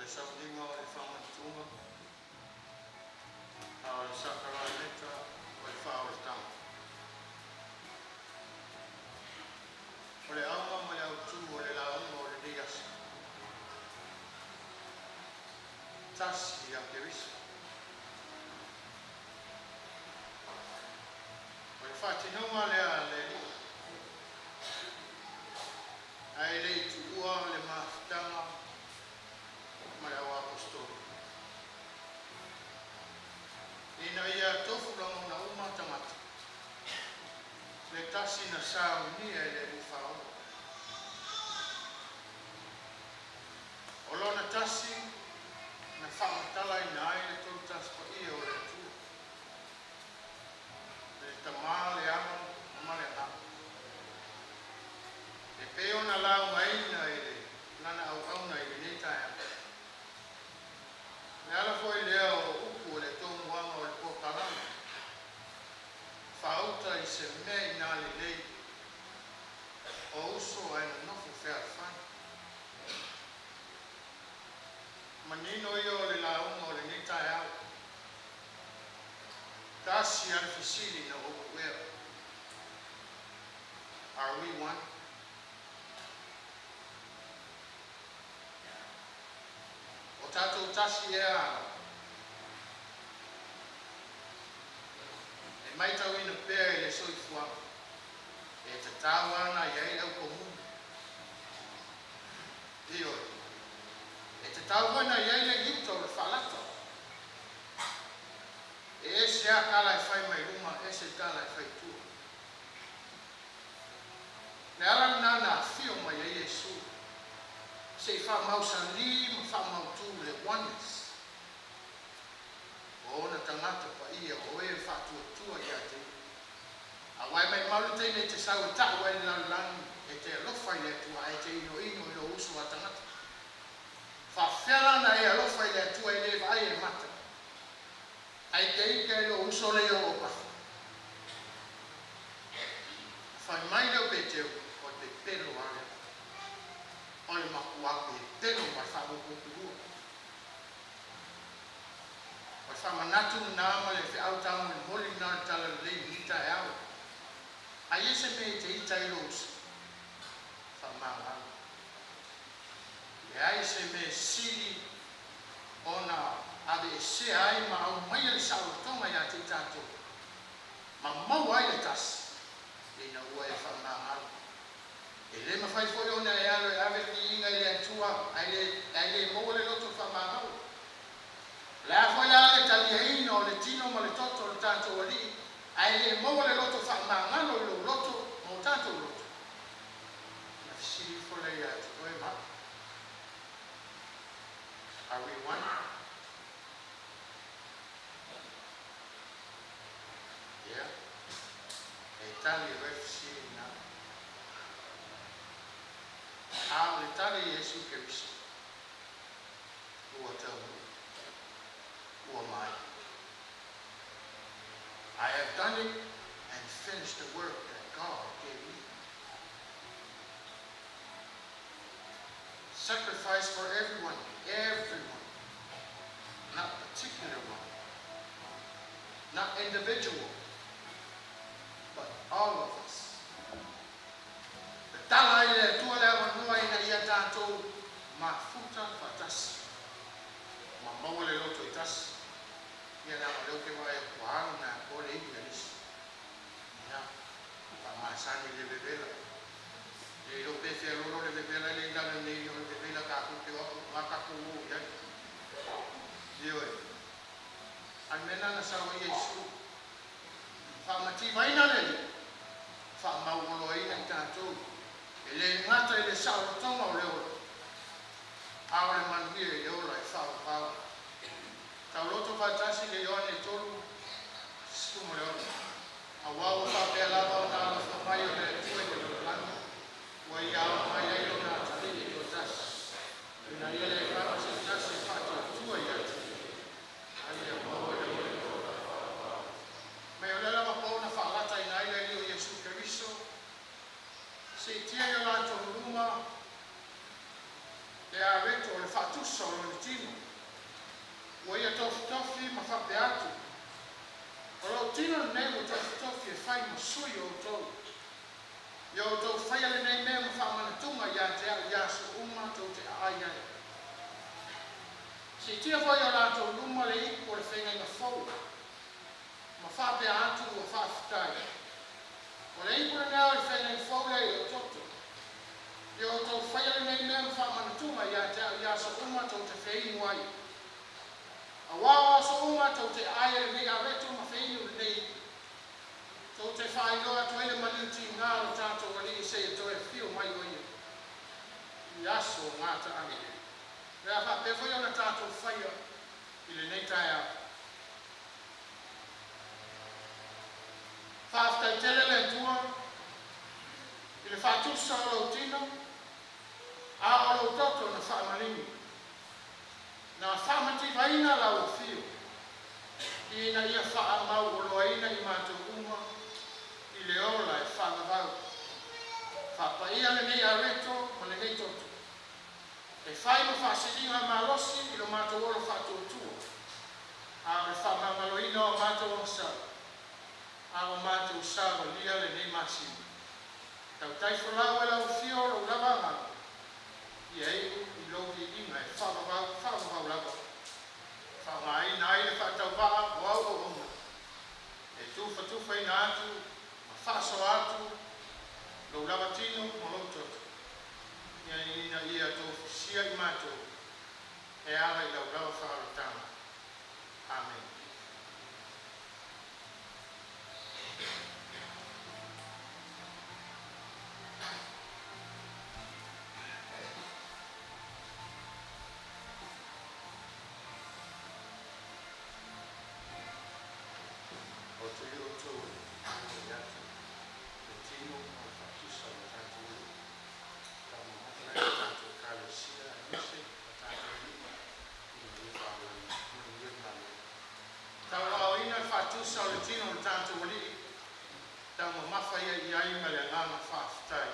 [SPEAKER 1] Sauniga o le Faamanatuga, a o le Sakarameta o le Faaolataga. O le auga ma le autū o le lauga o lenei aso, tasi ia Keriso. O le faatinoga lea a le Alii, ae le i tuua le mafutaga ma le auaposeitolo, ina ia tofu lagona uma tagata, le tasi na saunia e le Alii Faaola. O lona tasi na faamatalaina ai le tolutasi paia o le Atua, le Tamā, le Alo ma le Agaga. E pei ona laugaina i le lana auauna i lenei taeao. Le ala foi lea o upu o le tomuaga o le polokalame, faauta i se mea ina lelei, o uso ae nonofo fealofani. Manino ia o le lauga o lenei taeao. Tasi a le fesili na ou ea. Are we one? O tatou tasi ea. E matauina pea i le soifuaga, e tatau ana i ai le aukomuni. Ioe, e tatau foi na i ai le iuta o le faalata. E ese a tala e fai mai luma, ese tala e fai tua. Le ala lena na afio mai ai Iesu, se i faamausali ma faamautu le oneness. O ona tagata paia o e faatuatua ia te ia. Auā e maumau le taimi e te sau e ta'u ai le lalolagi e te alofa i le Atua ae te inoino i lou uso a tagata. Faafefea la ona e alofa i le Atua e le vaai e mata, ae te ike i lou uso lea o pafa. Fai mai lea o Peteu, o le pepelo lava lea. O le matua pepelo ma le faamoemoe. O le faamanatu lena ma le feau taumolimoli lena o le talalelei i lenei taeao. Ai e se mea e te ita ai lou uso, faamagalo. Leai se mea sili ona aveesea ai ma aumaia le saolotoga ia te i tatou, ma maua ai le tasi, ina ua e faamagalo. E le mafai foi ona e alo e ave le viiga i le Atua ae le maua le loto faamagalo. O le a foi la le taliaina o le tino ma le toto o le tatou Alii, ae le maua le loto faamagalo i lou loto ma o tatou loto. Na fesili ifo lea ia te oe ma au. Are we one? Ia, e tali e oe fesili lena. A o le tali i Iesu Keriso, ua taunuu, ua maea. I have done it and finished the work that God gave me. Sacrifice for everyone, everyone, not particular one, not individual, but all of us. Tatala ai le Atua le avanoa ina ia tatou mafuta faatasi, ma maua le loto e tasi. Ia leaga o lea ou te vaai atu ua alu na atoa le ivi a nisi. Ia, faamasani le vevela. Le iloa pe fealolo le vevela lea i lalo nei o le vevela tatou te o atu ma tatou o i ai. Ioe. A le mea lena na sau ai Iesu. Faamativaina le Alii, faamauoloaina i tatou. E le gata i le saolotoga o le ola, a o le manuia i le ola e faavavau. Tauloto faatasi le Ioane 3:16. Auā ua faapea lava ona alofa mai o le Atua i le lalolagi, ua ia ao mai ai lona Atalii e toatasi, ina ia le faga se tasi e faatuatua ia te ia, a ia maua le ola. Mai o lea lava po na faalataina ai le Alii o Iesu Keriso, siitia i o latou luma le areto o le faatusi. faatusa o Lona tino. Ua ia tofitofi ma faapea atu, O lou tino lenei ua tofitofi e fai ma sui o outou. Ia outou faia lenei mea ma faamanatuga ia te au i aso uma tou te aai ai. Siitia foi i o latou luma le ipu o le feagaiga fou, ma faapea atu, Ua faafetai. O le ipu lenei o le feagaiga fou lea i lou toto. Ia outou faia lenei mea ma faamanatuga ia te au i aso uma tou te feinu ai. Auā o aso uma tou te aai ai i lenei aveto ma feinu i lenei ipu, tou te faailoa atu ai le maliu tiga o lo tatou Alii seia toe afio mai o Ia i aso o gataaga. O le a faapea foi ona tatou faia i lenei taeao. Faafetai tele le Atua i le faatusa o lou tino a o lou toto na faamaligi, na faamativaina lau afio ina ia faamauoloaina i matou uma i le ola e faavavau. Faapaia lenei aveto ma lenei toto e fai ma faasiligamalosi i lo matou ola faatuatua, a o le faamagaloina o a matou agasala a ua matou savalia lenei masina. Tautai folau e lau afio lou lava agaga, ia iu i lou viiga e faavavau, faavavau lava. Faaaogaina ai le faatauvaa o au auauna e tufatufaina atu ma faasoa atu lou lava tino ma lou toto, ina ia tofusia i matou e ala i lau lava faaolataga. Amene. Ou te iu atu e momoli atu le tino ma le faatusa o le tatou Alii, taumamafa ai le tatou Ekalesia aemaise le tatou nuu ina ia faaolaina. Manuia le galuega. Taualaoina le faatusa o le tino o le tatou Alii, taumamafa ia i ai ma le agaga faafetai.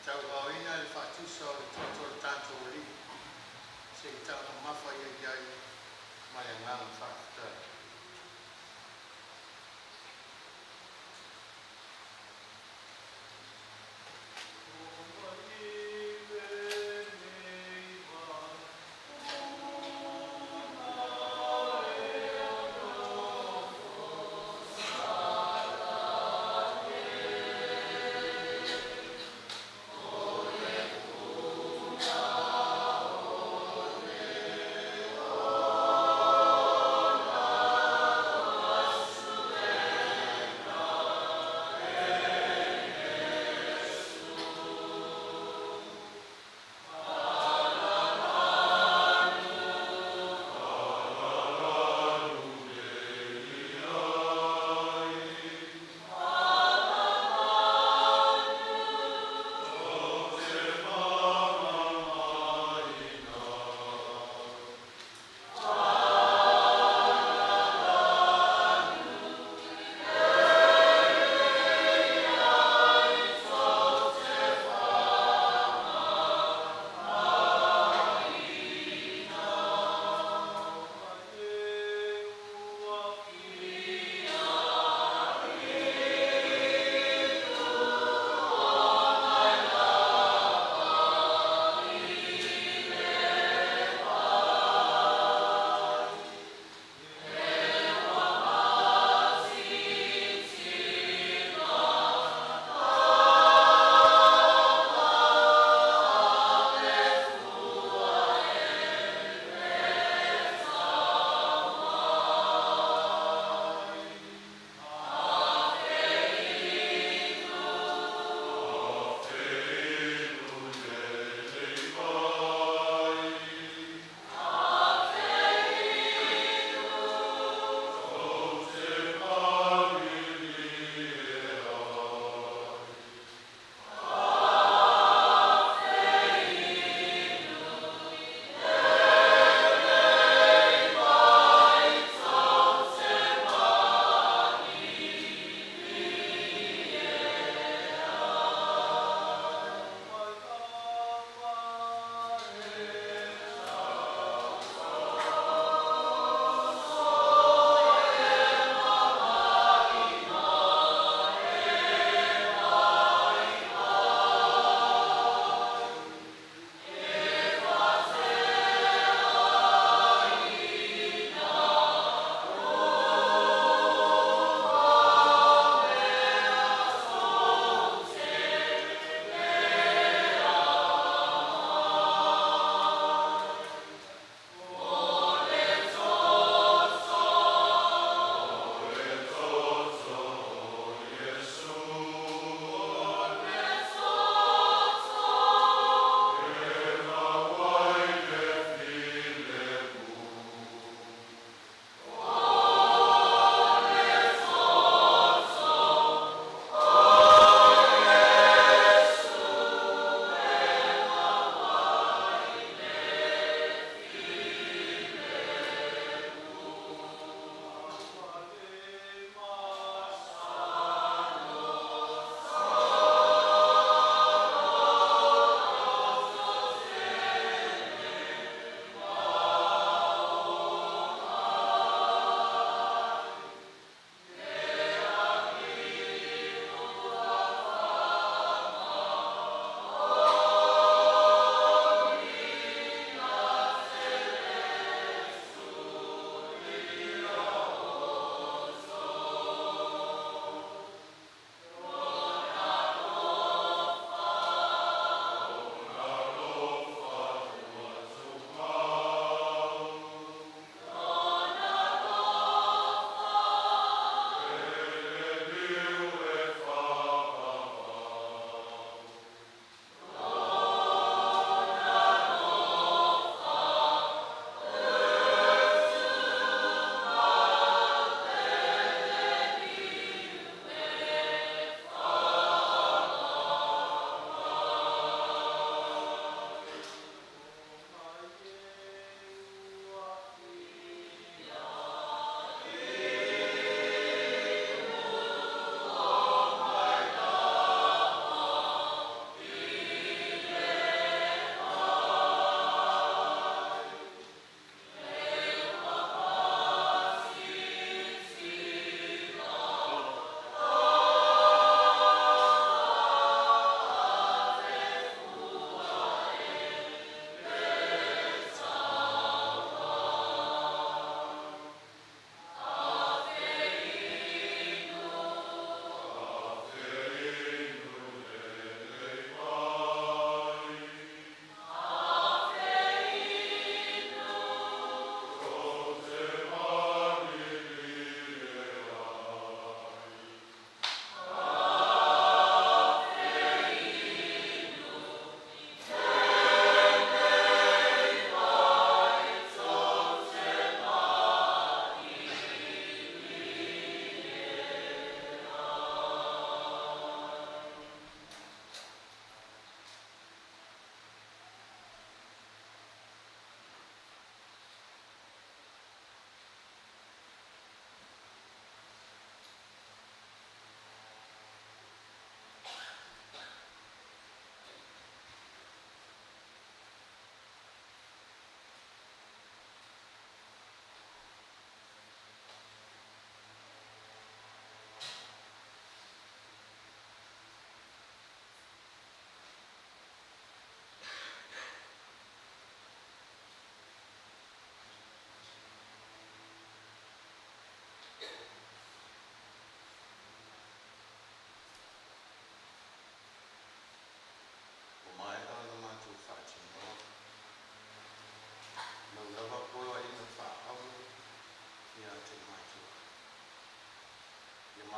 [SPEAKER 1] Tauaaoina le faatusa o le toto a lo tatou Alii, se i taumamafa ai i ai ma le agaga faafetai.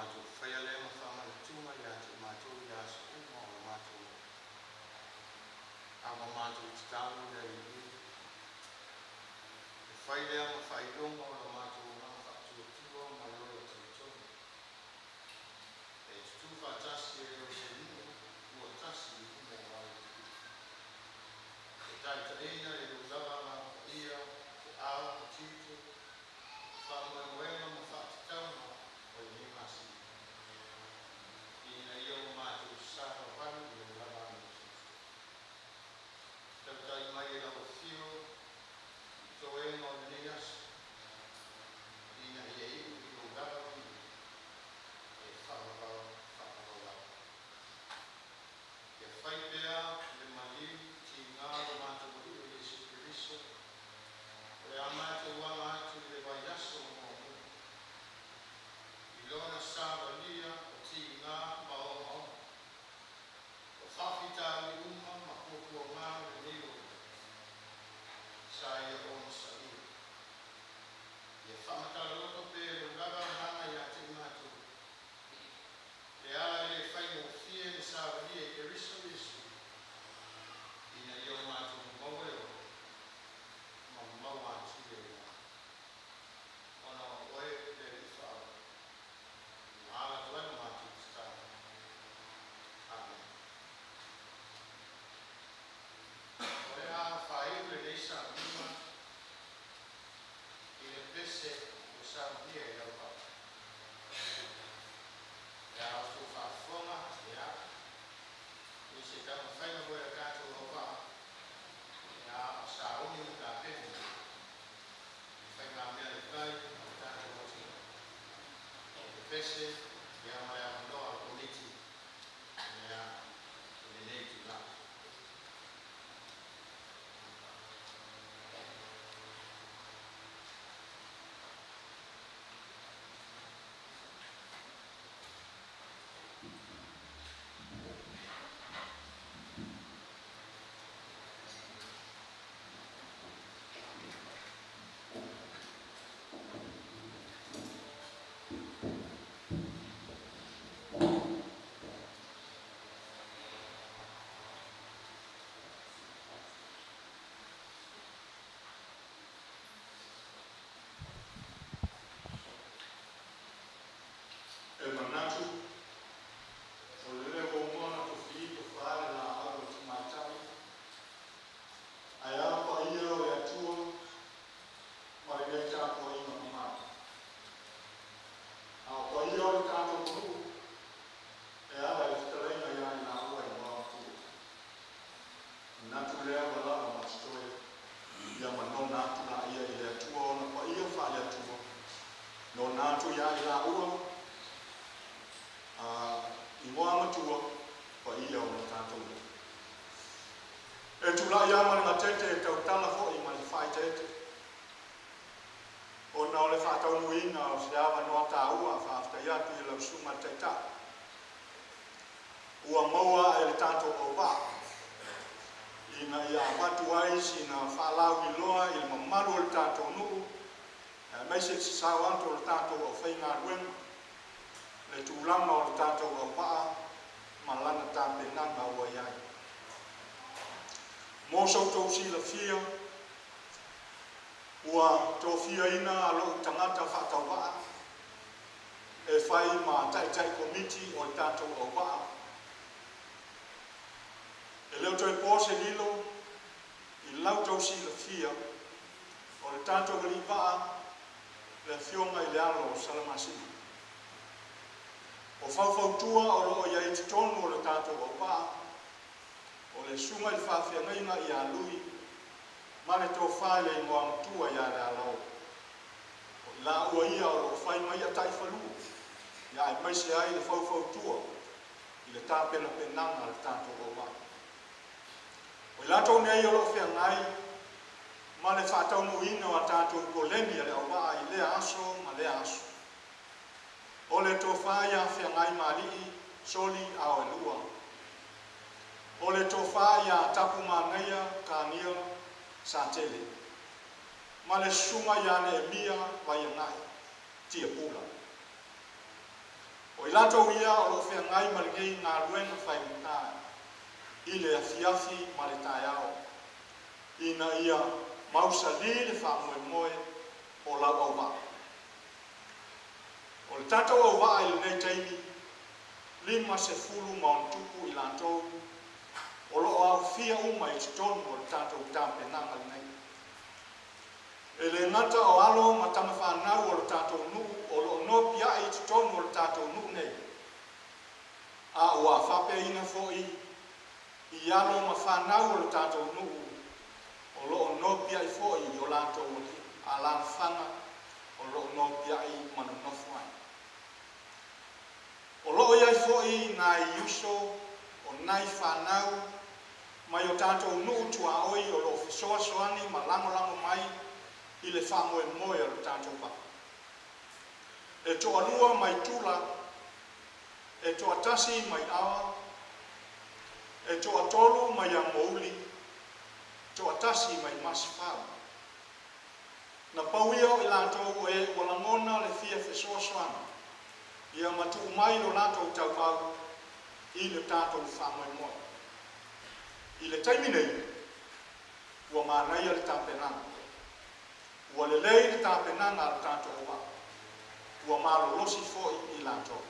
[SPEAKER 1] Matou faia lea ma faamanatuga ia te i matou i aso uma o le matou a ua matou tatalo i le Alii, e fai lea ma faailoga o le matou agaga faatuatua ma le ola talitonu, e tutu faatasi e le o se nuu ua tasi i luma o Au, e taitaiina i lou lava Agaga Paia, feau ma tiute, faamoemoega ma faatatauga o lenei masina, ina ia o matou savavali i lou lava amiotonu. Tautai mai e lau afio i toega o lenei aso, ina ia iu i lou lava viiga e faavavau faavavau lava. Ia fai pea le maliu tiga o lo matou Alii o Iesu Keriso, o le a matou aga atu i le vaiaso muamua, i lona savalia o tiga ma ogaoga, o faafitauli uma ma puapuaga o lenei olaga, sa ia onosaia. Ia faamatala pea e lou lava Agaga ia te i matou, le ala e le faigofie le savalia e Keriso Iesu, ina ia o matou maua le ola ma maua atili ai lava. Ona o oe le Alii faaola, na ala atu ai la matou tatalo. Amene. O le a faaiu lenei sauniga i le pese ua saunia e Lauvaa. Pe a outou faafofoga, ia, i se taumafaiga foi a le tatou auvaa, ia, o sauni ma tapena i faigamea le vai a le tatou atunuu. Le pese, ia, ma le avanoa o le Komiti, ia, i lenei itula.
[SPEAKER 5] E manatu o lea ua uma ona tofi'ito fa'ale lā'au a le Tamaitai, ae a paia o le Atua ma lenei tapuaiga mamalu. A o paia o le tatou atunuu e ala i le fetalaiga ia i laua Igoamatua. E manatu lea ua lava ma totoe, ia ma nona atu laia i le Atua ona paia faale-Atua, nona atu ia i laua Igoamatua paia o le tatou nuu. E tulai lava ma le gatete e tautala foi ma le faaeteete, ona o le faataunuuina o se avanoa taua. Faafetai atu i lau susuga i le Taitai ua maua e le tatou auvaa ina ia avatu ai sina faalauiloa i le mamalu o le tatou nuu, aemaise le sasao atu o le tatou aufaigaluega, le tulaga o le tatou auvaa ma lana tapenaga ua i ai. Mo so outou silafia, ua tofiaina lou tagata faatauvaa e fai ma taitai komiti o le tatou auvaa. E le o toe po se lilo i la outou silafia, o le tatou aliivaa, le afioga i le alo o Salamasina. O faufautua o loo i ai i totonu o le tatou auvaa, o le susuga i le faafeagaiga ia Lui ma le tofa i le Igoamatua ia Lealao. O i laua ia o loo fai ma ia taifalu ia aemaise ai le faufautua i le tapenapenaga a le tatou auvaa. O i latou nei o loo feagai ma le faataunuuina o a tatou polemi a le auvaa i lea aso ma lea aso. O le tofa ia Feagaimaalii Soli Aoelua. O le tofa ia Tapumanaia Kania Satele ma le susuga ia Neemia Vaiagai Tiapula. O i latou ia o loo feagai ma lenei galuega faigata i le afiafi ma le taeao, ina ia mausali le faamoemoe o lau auvaa. O le tatou auvaa i lenei taimi, 50+ i latou o lo o aofia uma i totonu o le tatou tapenaga lenei. E le gata o alo ma tama fanau o le tatou nuu o lo o nopiai i totonu o le tatou nuu nei, a ua faapeaina foi i alo ma fanau o le tatou nuu o lo o nopiai foi i o latou alalafaga o lo o nopiai ma nonofo ai. O lo o i ai foi nai uso o nai fanau mai o tatou nuu tuaoi o lo o fesoasoani ma lagolago mai i le faamoemoe o le tatou vaa. E toalua mai Tula, e toatasi mai Aua, e toatolu mai Amouli, toatasi mai Masefau. Na pau ia o i latou o e ua lagona le fia fesoasoani ia ma tuu mai lo latou tauvau i le tatou faamoemoe. I le taimi nei, ua manaia le tapenaga, ua lelei le tapenaga a le tatou auvaa, ua malolosi foi i latou,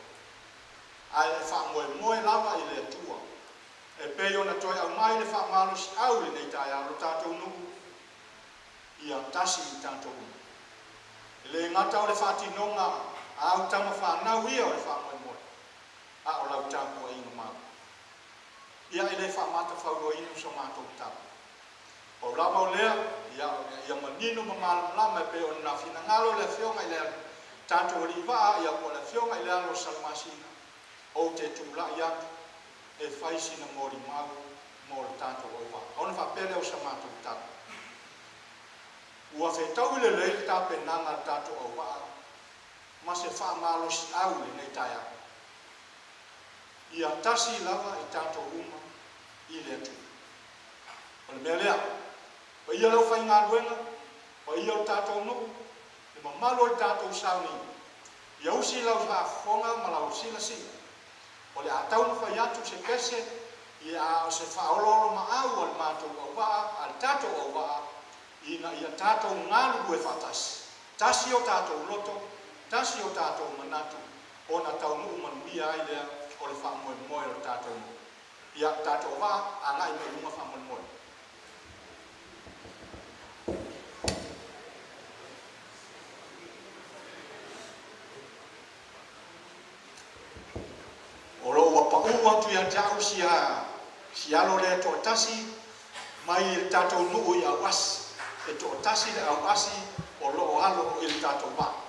[SPEAKER 5] ae e faamoemoe lava i le Atua e pei ona toe aumai le faamalosiau i lenei taeao lo tatou nuu ia tasi i tatou uma. E le gata o le faatinoga a au tama fanau ia o le faamoemoe, a o lau tapuaiga mau. Ia e le faamatafauloaina so matou tala, pau lava o lea, ia manino ma malamalama e pei ona finagalo le Afioga i le tatou Alii Vaa po o le Afioga i le Alo o Salamasina, ou te tulai atu e fai sina molimau mo le tatou auvaa. Ona faapea lea o sa matou tala, ua fetaui lelei le tapenaga a le tatou auvaa ma se faamalosiau i lenei taeao. Ia tasi lava i tatou uma i le Atua. O le mea lea, paia le aufaigaluega, paia o le tatou nuu, le mamalu o le tatou sauniga, ia usi lau faafofoga ma lau silasila, o le a taumafai atu se pese ia a o se faaoloolomaau a le matou auvaa, a le tatou auvaa, ina ia tatou galulue faatasi, tasi o tatou loto, tasi o tatou manatu, ona taunuu manuia ai lea o le faamoemoe o le tatou nuu. Ia tatou auvaa, agai mai i luma faamolemole. O lo o ua pau atu ia te au si alo lea e toatasi mai le tatou nuu i Auasi, e toatasi le Auasi o lo o alo i le tatou vaa.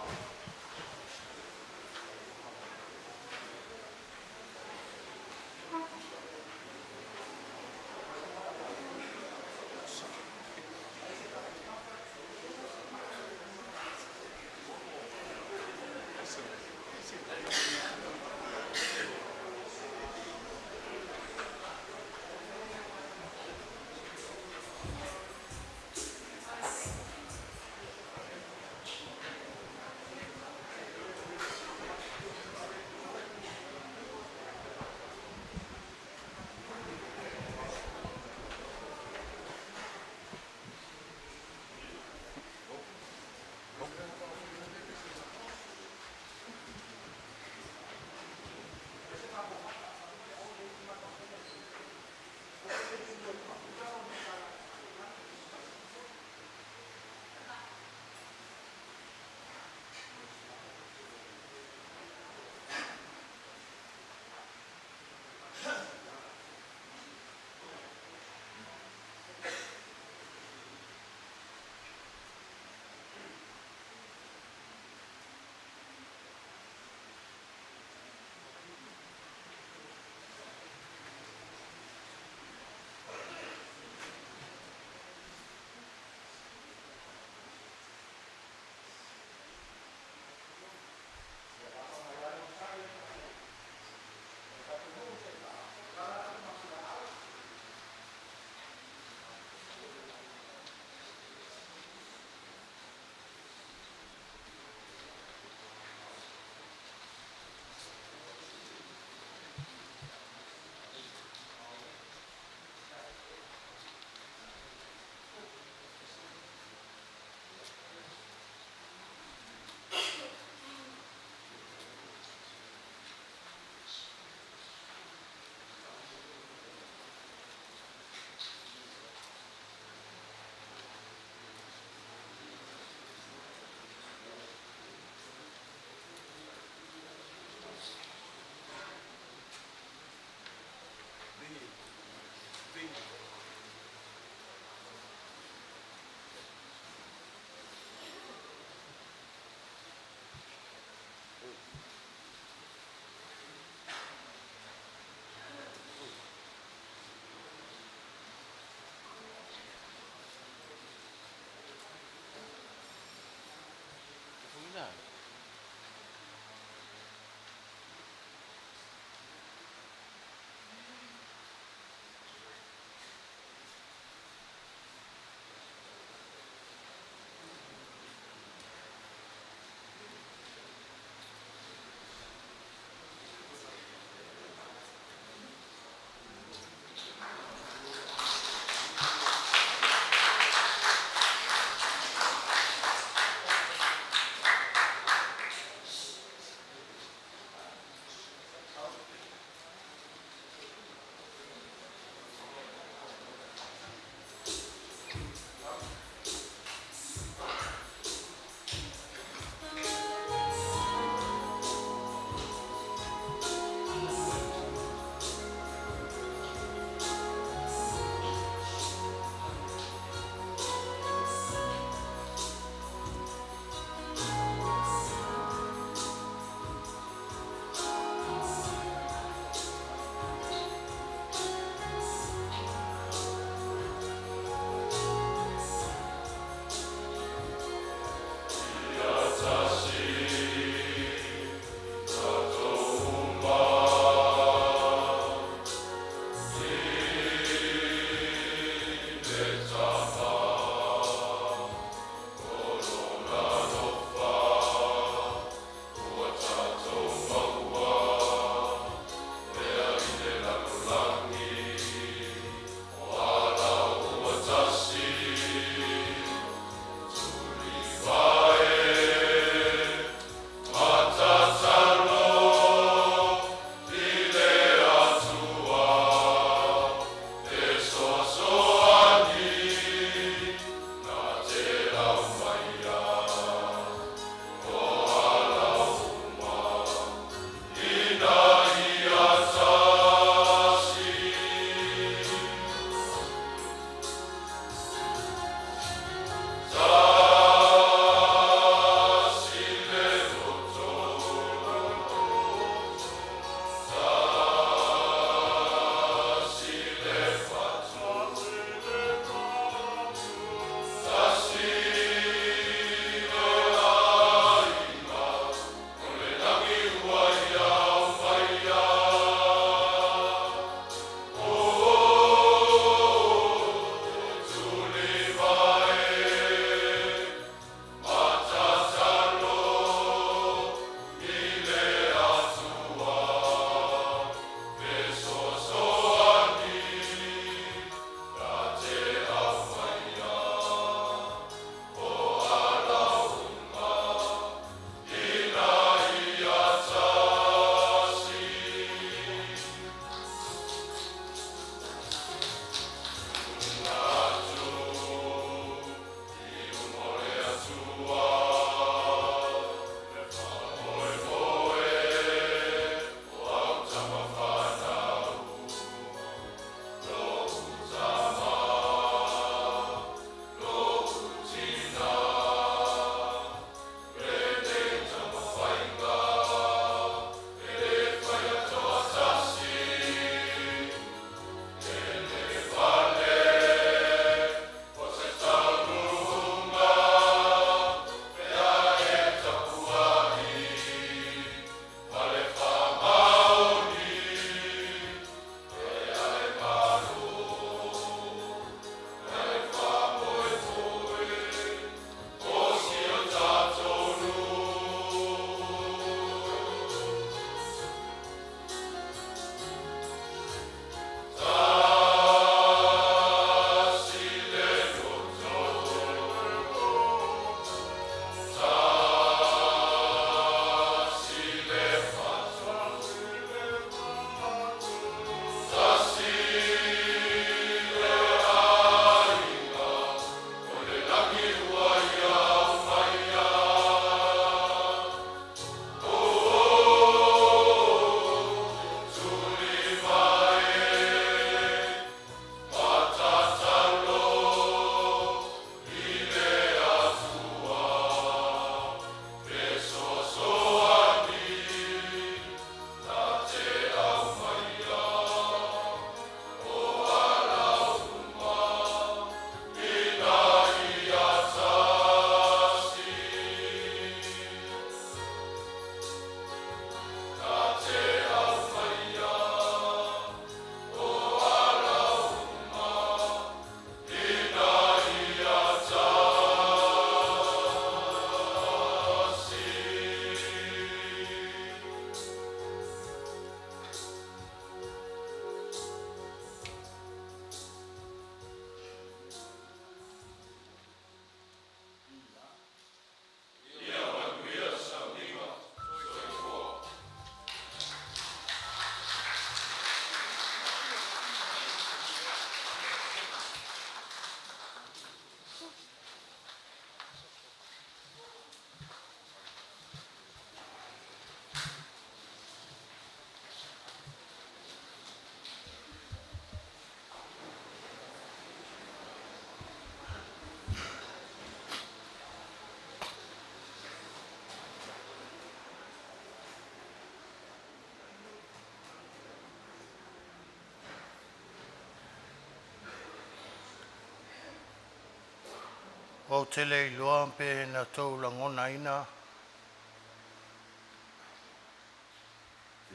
[SPEAKER 1] Ou te le iloa pe na outou lagonaina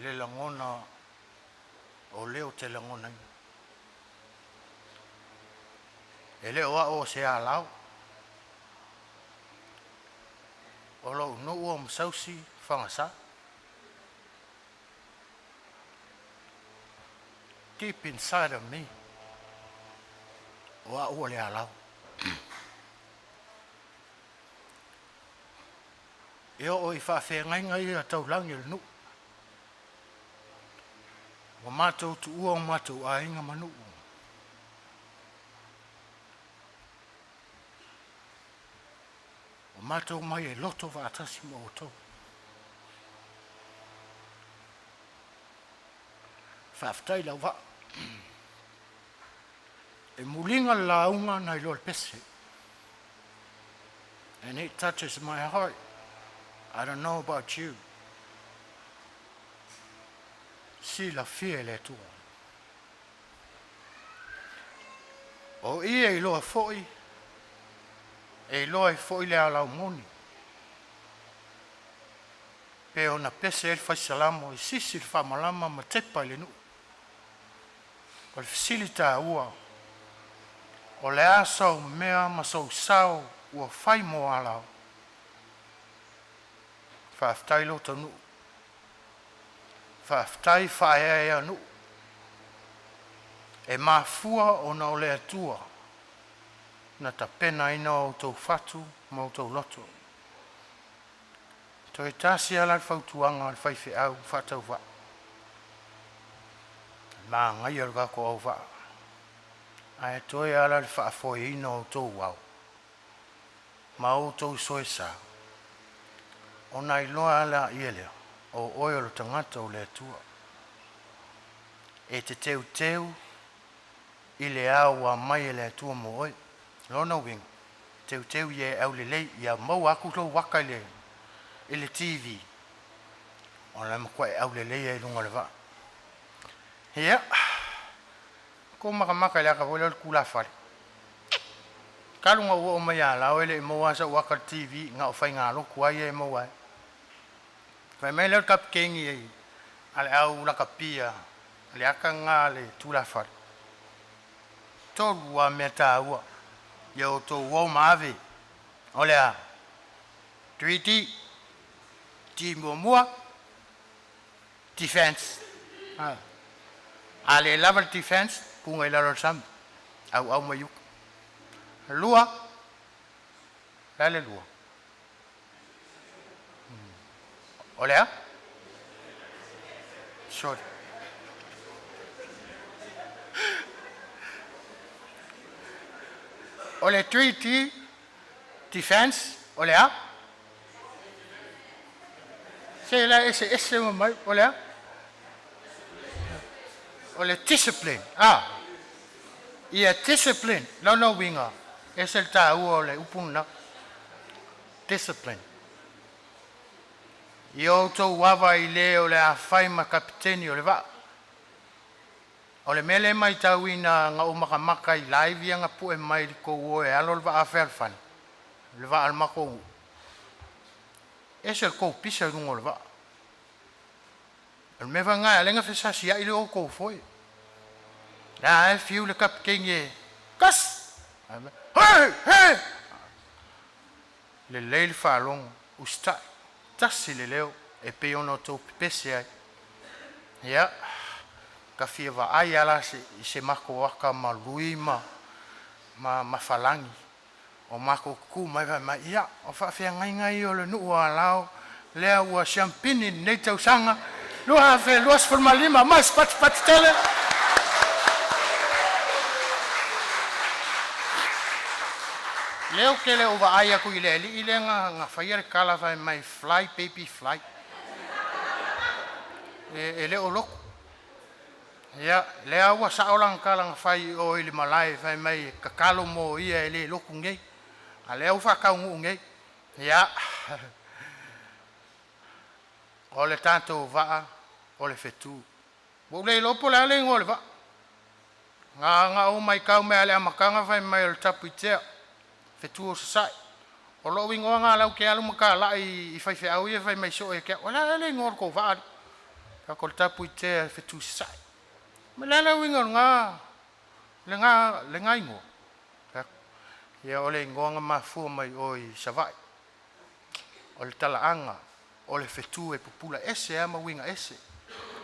[SPEAKER 1] le lagona o lea ou te lagonaina. E le o au o se alao, o lou nuu o Masausi Fagasa. Deep inside of me, o au o le alao. E oo i faafeagaiga ia taulagi o le nuu, ua matou tuua o matou aiga ma nuu, ua matou omai e loto faatasi ma outou. Faafetai le auvaa, e muliga le lauga nai lo le pese. And it touches my heart. I don't know about you. Silafia e le Atua. O ia e iloa foi, e iloa ai foi le alao moni. E pei ona pese ai le fai Salamo e sisi le faamalama ma tepa i le nuu. O le fesili taua, o le a sau mea ma sou sao ua fai mo Alao? Faafetai lotonuu, faafetai faaeaea nuu, e mafua ona o le Atua na tapenaina o outou fatu ma outou loto. Toe tasi lava la le fautuaga a le faifeau faatauvaa, manaia lo tatou auvaa, ae toe lava la o le faafoeina o outou ao ma outou soesa, ona iloa lea o oe o le tagata o le Atua. E te teuteu i le ao ua aumai e le Atua mo oe. Lona uiga, teuteu ia e aulelei, ia maua atu lou aka i le TV, o le matua e aulelei lava i luga o le vaa. Ia, tou matamata i le aka foi lea o le tulafale, talu ona ou oo mai ia Alao e le i maua lava sau aka i le TV, na o faigalotu lava ia e maua ai. Fai mai lea o le kapikeni a le au lakapi a le aka lena a le tulafale, tolu lava mea taua ia outou o ma ave. O le a? 3D. D muamua, defense. A le lava le defense, tuga i lalo o le sami, auau mai uta. Lua, o le a le lua? O le a? Sorry. O le 3D, defense, o le a? Se la e eseese uma mai, o le a? O le discipline. Ah, ia discipline. Lona uiga, ese le taua o le upu lena. Discipline. Ia outou ava i le o le a fai ma kapeteni o le vaa. O le mea lea e matauina na ou matamata i live ia na pue mai i le tou o e alo le vaa fealofani, le vaa a le matou nuu, ese le tou pisa i luga o le vaa. O le mea foi lena e ala ai ona fesasiai le o tou foe. La e fiu le kapikeni e kas, hei hei, lelei le faalogo, usitai, tasi le leo e pei ona outou pepese ai. Ia, ta fia vaai lava la i se matou aka ma lui ma falagi o matou tutu mai fai mai, ia, o faafeagaiga ia o le nuu o Alao lea ua siamupini i lenei tausaga 2025 ma se patupatu tele. Lea ou te le o vaai atu i le alii lea na faia le tala fai mai, "Fly baby fly." E le o lotu. Ia, lea ua sao lana tala na fai i o i le malae fai mai e tatalo mo ia e le lotu nei. A o lea ua faataunuu nei. Ia, o le tatou vaa o le fetu. Ua ou le iloa po o le a le igoa o le vaa. Na ona ou matau mai lava i le amataga fai mai o le Tapuitea. Fetu o Sasae. O lou igoa lena o lea ou te alu ma talai i faifeau ia e fai mai soo ia te au, “O le a ea le igoa o le tou vaa, alii?” Ou fai atu, “O le Tapuitea o le Fetu i Sasae.” Fai mai, O le a le uiga o lena igoa? Ou fai atu, “Ia o le igoa na mafua mai o i Savaii. O le talaaga o le fetu e pupula ese lava ma uiga ese.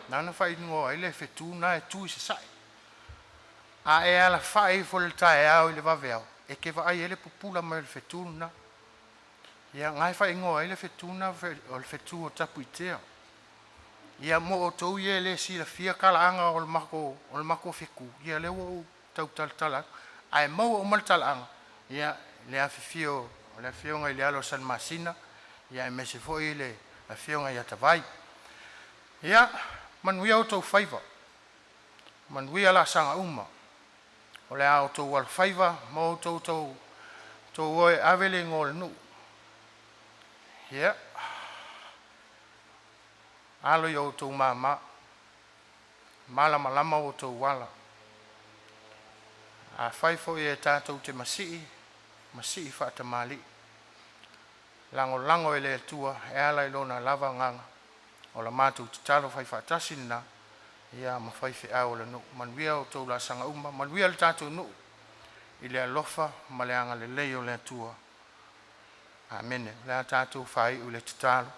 [SPEAKER 1] Na ala ona faaigoa ai le fetu lena e tu i sasae. A e alafai ifo i le taeao i le vaveao, e te vaai ai i le pupula mai o le fetu lena. Ia o lena e faaigoa ai le fetu lena o le fetu o Tapuitea. Ia mo outou ia e le silafia talaaga o le matou fetu, ia o lea ua ou tau talatala atu, ae maua uma le talaaga i le afifio o le Afioga i le Alo o Salamasina aemaise foi le Afioga ia Tavai. Ia manuia outou faiva, manuia laasaga uma o le a outou alofaiva ma outou o e ave le igoa o le nuu. Ia alo i o outou mama, malamalama outou ala. Afai foi e tatou te masii, masii faatamalii, lagolago i le Atua e ala i Lona lava agaga. O la matou tatalo faifaatasi lena ma faifeau o le nuu. Manuia a outou laasaga uma, manuia le tatou nuu i le alofa ma le agalelei o le Atua. Amene. O le a tatou faaiu i le tatalo.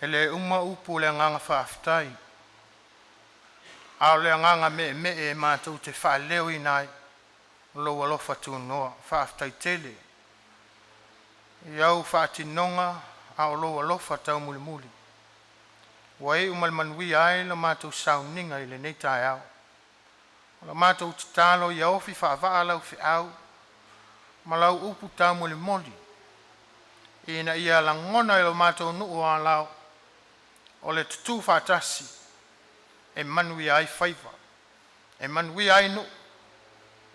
[SPEAKER 1] E le uma upu o le agaga faafetai, a o le agaga meemee e matou te faaleoina ai lou alofa tunoa. Faafetai tele i au faatinoga a o lou alofa taumulimuli ua iu ma le manuia ai la matou sauniga i lenei taeao. O la matou tatalo ia ofi faavaa lau feau ma lau upu taumolimoli ina ia lagona e lo matou nuu o Alao, o le tutu faatasi e manuia ai faiva, e manuia ai nuu,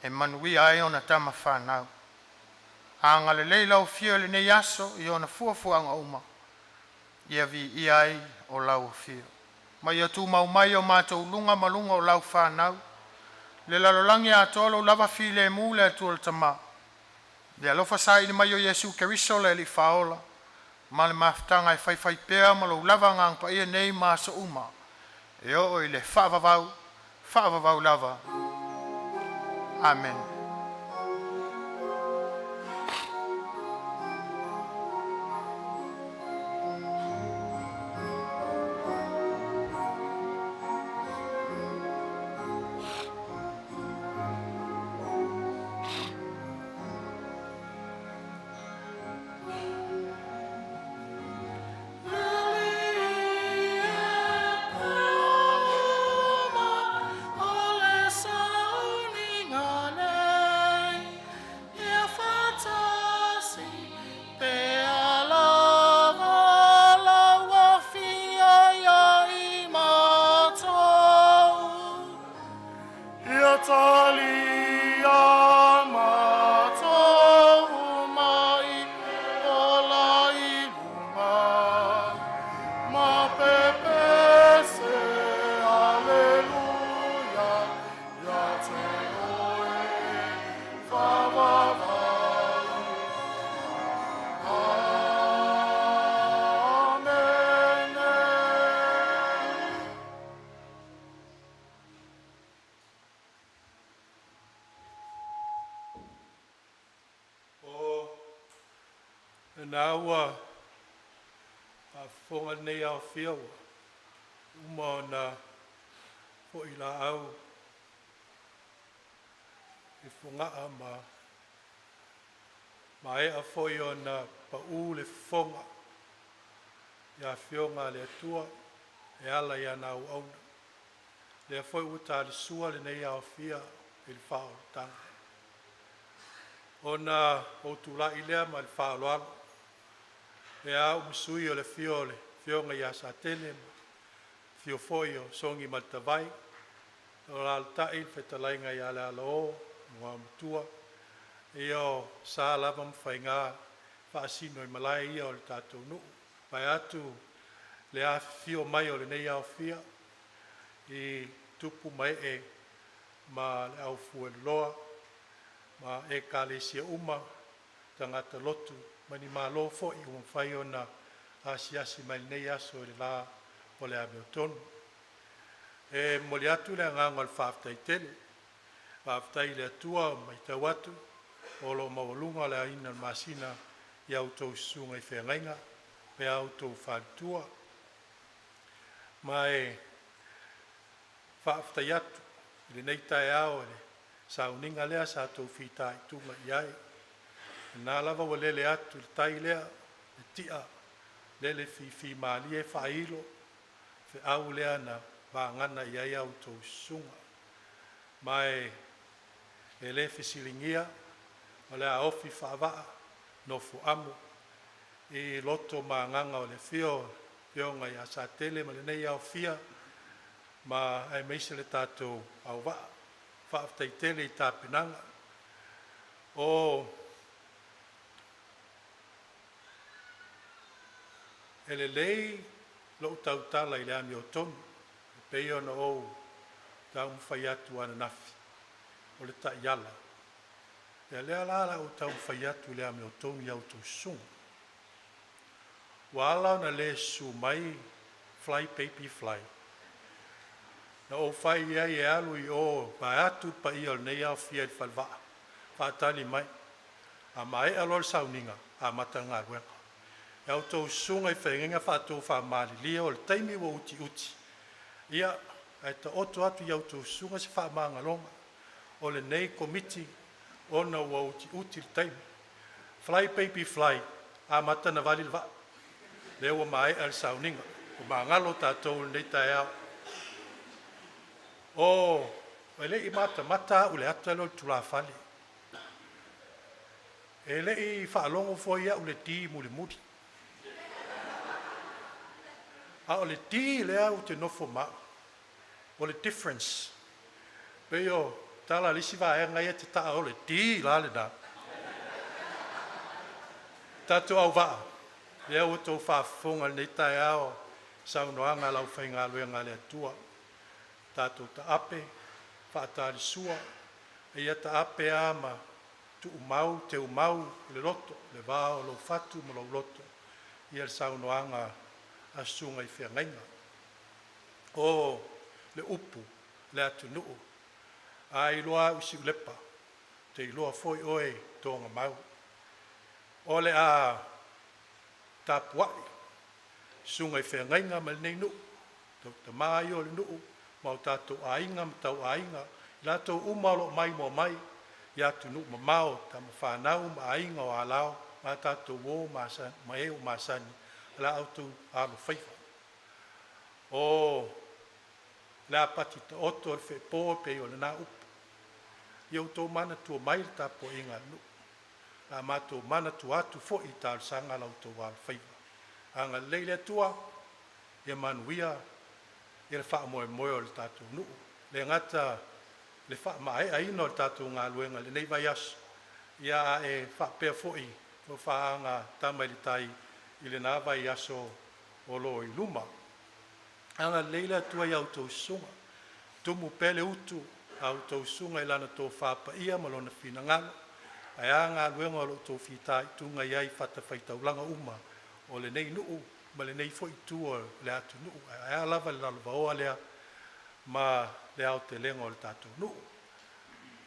[SPEAKER 1] e manuia ai ona tamafanau. Agalelei lau Afioga i lenei aso i ona fuafuaga uma, ia viia ai o lau afio. Ma ia tumau mai o matou luga ma luga o lau fanau i le lalolagi atoa lou lava filemu i le Atua le Tama, le alofa saili mai o Iesu Keriso le Alii Faaola ma le mafutaga e faifaipea ma lou lava Agaga Paia nei ma aso uma, e oo i le faavavau, faavavau lava. Amene. O le sauniga nei, ia faatasi pe alava lau Afio ia i matou. Ia talia matou mai ola i luga ma pepese Aleluia ia te oe faavavau. Amene.
[SPEAKER 2] O lena ua faafofoga lenei aofia ua uma ona foi laau i Fogaa ma maea foi ona pau le fofoga i afioga a le Atua e ala i ana auauna. O lea foi ua talisua lenei aofia i le faaolataga. Ona ou tulai lea ma le faaaloalo, e avea au ma sui o le afio o le Afioga ia Satele ma le afio foi o Sogi ma le Tavai, alaalatai le fetalaiga ia Lealao le Igoamatua. Ia o sa lava ma faiga e faasino i malae ia o le tatou nuu, vaeatu le afifio mai o lenei aofia i tupu ma ee ma le aufueloloa Ma ekalesia uma, tagata lotu mai ni malo foi ua mafai ona asiasi mai i lenei aso i le la o le amiotonu. E momoli atu le agaga o le faafetai tele, faafetai i le Atua ua matau atu o lo o maualuga le aoina o le masina i a outou susuga i feagaiga ma a outou faletua. Ma e faafetai atu i lenei taeao i le sauniga lea sa outou fitaituga i ai, o lena lava ua lele atu le tai lea, le ti'a lele fifimalie faailo feau lea na vagana i ai a outou susuga. Ma e le fesiligia o le a ofi faavaa nofo amo i loto ma agaga o le afio o le Afioga ia Satele ma lenei aofia ma aemaise le tatou auvaa. Faafetai tele i tapenaga. O E lelei lou tautala i le amiotonu e pei ona ou taumafai atu ananafi, o le taiala, ia lea la o le a ou taumafai atu i le amiotonu i a outou susuga. Ua ala ona le susu mai fly baby fly, na ou fai i ai e alu i o vaeatu le paia o lenei aofia i le falevaa, faatali mai. A maea loa le sauniga amata le galuega. A outou susuga i faafeagaiga faatofa malilie o le taimi ua utiuti, ia ae taoto atu i a outou susuga se faamagaloga o lenei Komiti ona ua utiuti le taimi. Fly baby fly, amata ona vali le vaa, lea ua maea le sauniga, ua magalo tatou i lenei taeao. E le i matamata au i le ata lea o le tulafale, e le i faalogo foi au i le D mulimuli, a o le D lea ou te nofo ma au, o le difference. E pei o le tala a le isi vaega ia e tataa, o le D la lena. Le tatou auvaa, lea ua outou faafofoga i lenei taeao i saunoaga a le aufaigaluega a le Atua, tatou taape faatalisua, ia taape a ma tuumau teumau i le loto le va o lou fatu ma lou loto ia le saunoaga a susuga i feagaiga. O le upu, o le atunuu, a iloa au i Siulepa, ou te iloa foi oe Togamau. O le a tapuai susuga i feagaiga ma lenei nuu, tama ia o le nuu ma o tatou aiga ma tauaiga, i latou uma o lo o maimoa mai i atunuu mamao, tama fanau ma aiga o Alao ma a tatou uo ma e ua masani i la outou alofaiva. O le a pati taoto le feepo e pei o lena upu, ia outou manatua mai le tapuaiga a le nuu, o le a matou manatua atu foi i talosaga la outou alofaiva. Agalelei le Atua ia manuia le faamoemoe o le tatou nuu, e le gata i le faamaeaina o le tatou galuega i lenei vaiaso, ae faapea foi tofaga tama i le tai i lena vaiaso o lo o i luma. Agalelei le Atua i a outou susuga, tumu pea le utu a outou susuga i Lana tofa paia ma Lona finagalo, aea galuega o lo o outou fitaituga ai i fatafaitaulaga uma o lenei nuu ma lenei foi itu o le atunuu, aea lava le lalovaoa lea ma le aotelega o le tatou nuu.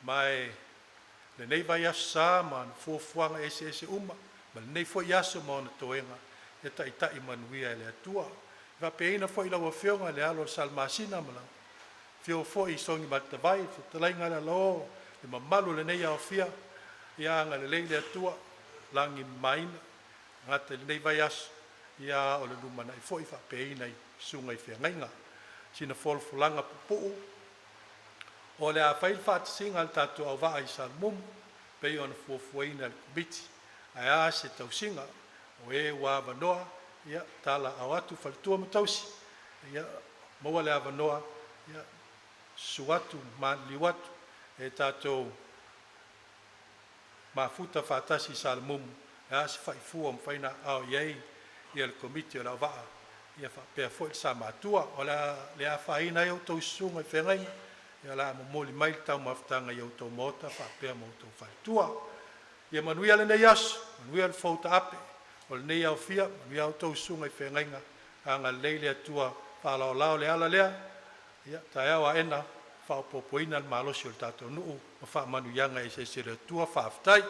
[SPEAKER 2] Ma e lenei vaiaso sa ma ona fuafuaga eseese uma, ma lenei foi aso ma ona toega, ia taitai manuia e le Atua. E faapeina foi lau Afioga i le alo o Salamasina ma lau afio foi Sogimatavai fetalaiga Alaalao, le mamalu o lenei aofia, ia agalelei le Atua lagi e mamaina e le gata i lenei vaiaso a o le lumanai foi, faapeina i susuga i feagaiga. Sina folafolaga puupuu, o le a fai le faatasiga a le tatou auvaa i Salamumu e pei ona fuafuaina e le Komiti. Ae a se tausiga? O e ua avanoa, ia talaaao atu faletua ma tausi, ia maua le avanoa, susu atu ma maliliu atu e tatou mafuta faatasi i Salamumu e a se faifua ua mafai ona aao i ai le Komiti o le Auvaa faapea foi le Sa Matua. O le a le afaina ai a outou susuga i feagaiga, Ia la momoli mai le taumafataga i outou maota faapea ma outou faletua. Ia manuia lenei aso, manuia le fou taape o lenei aofia, manuia a outou susuga i feagaiga, agalelei le Atua faaalaolao le ala lea, ia taeao aena faaopoopoina le malosi o le tatou nuu ma faamanuiaga eseese o le Atua. Faafetai.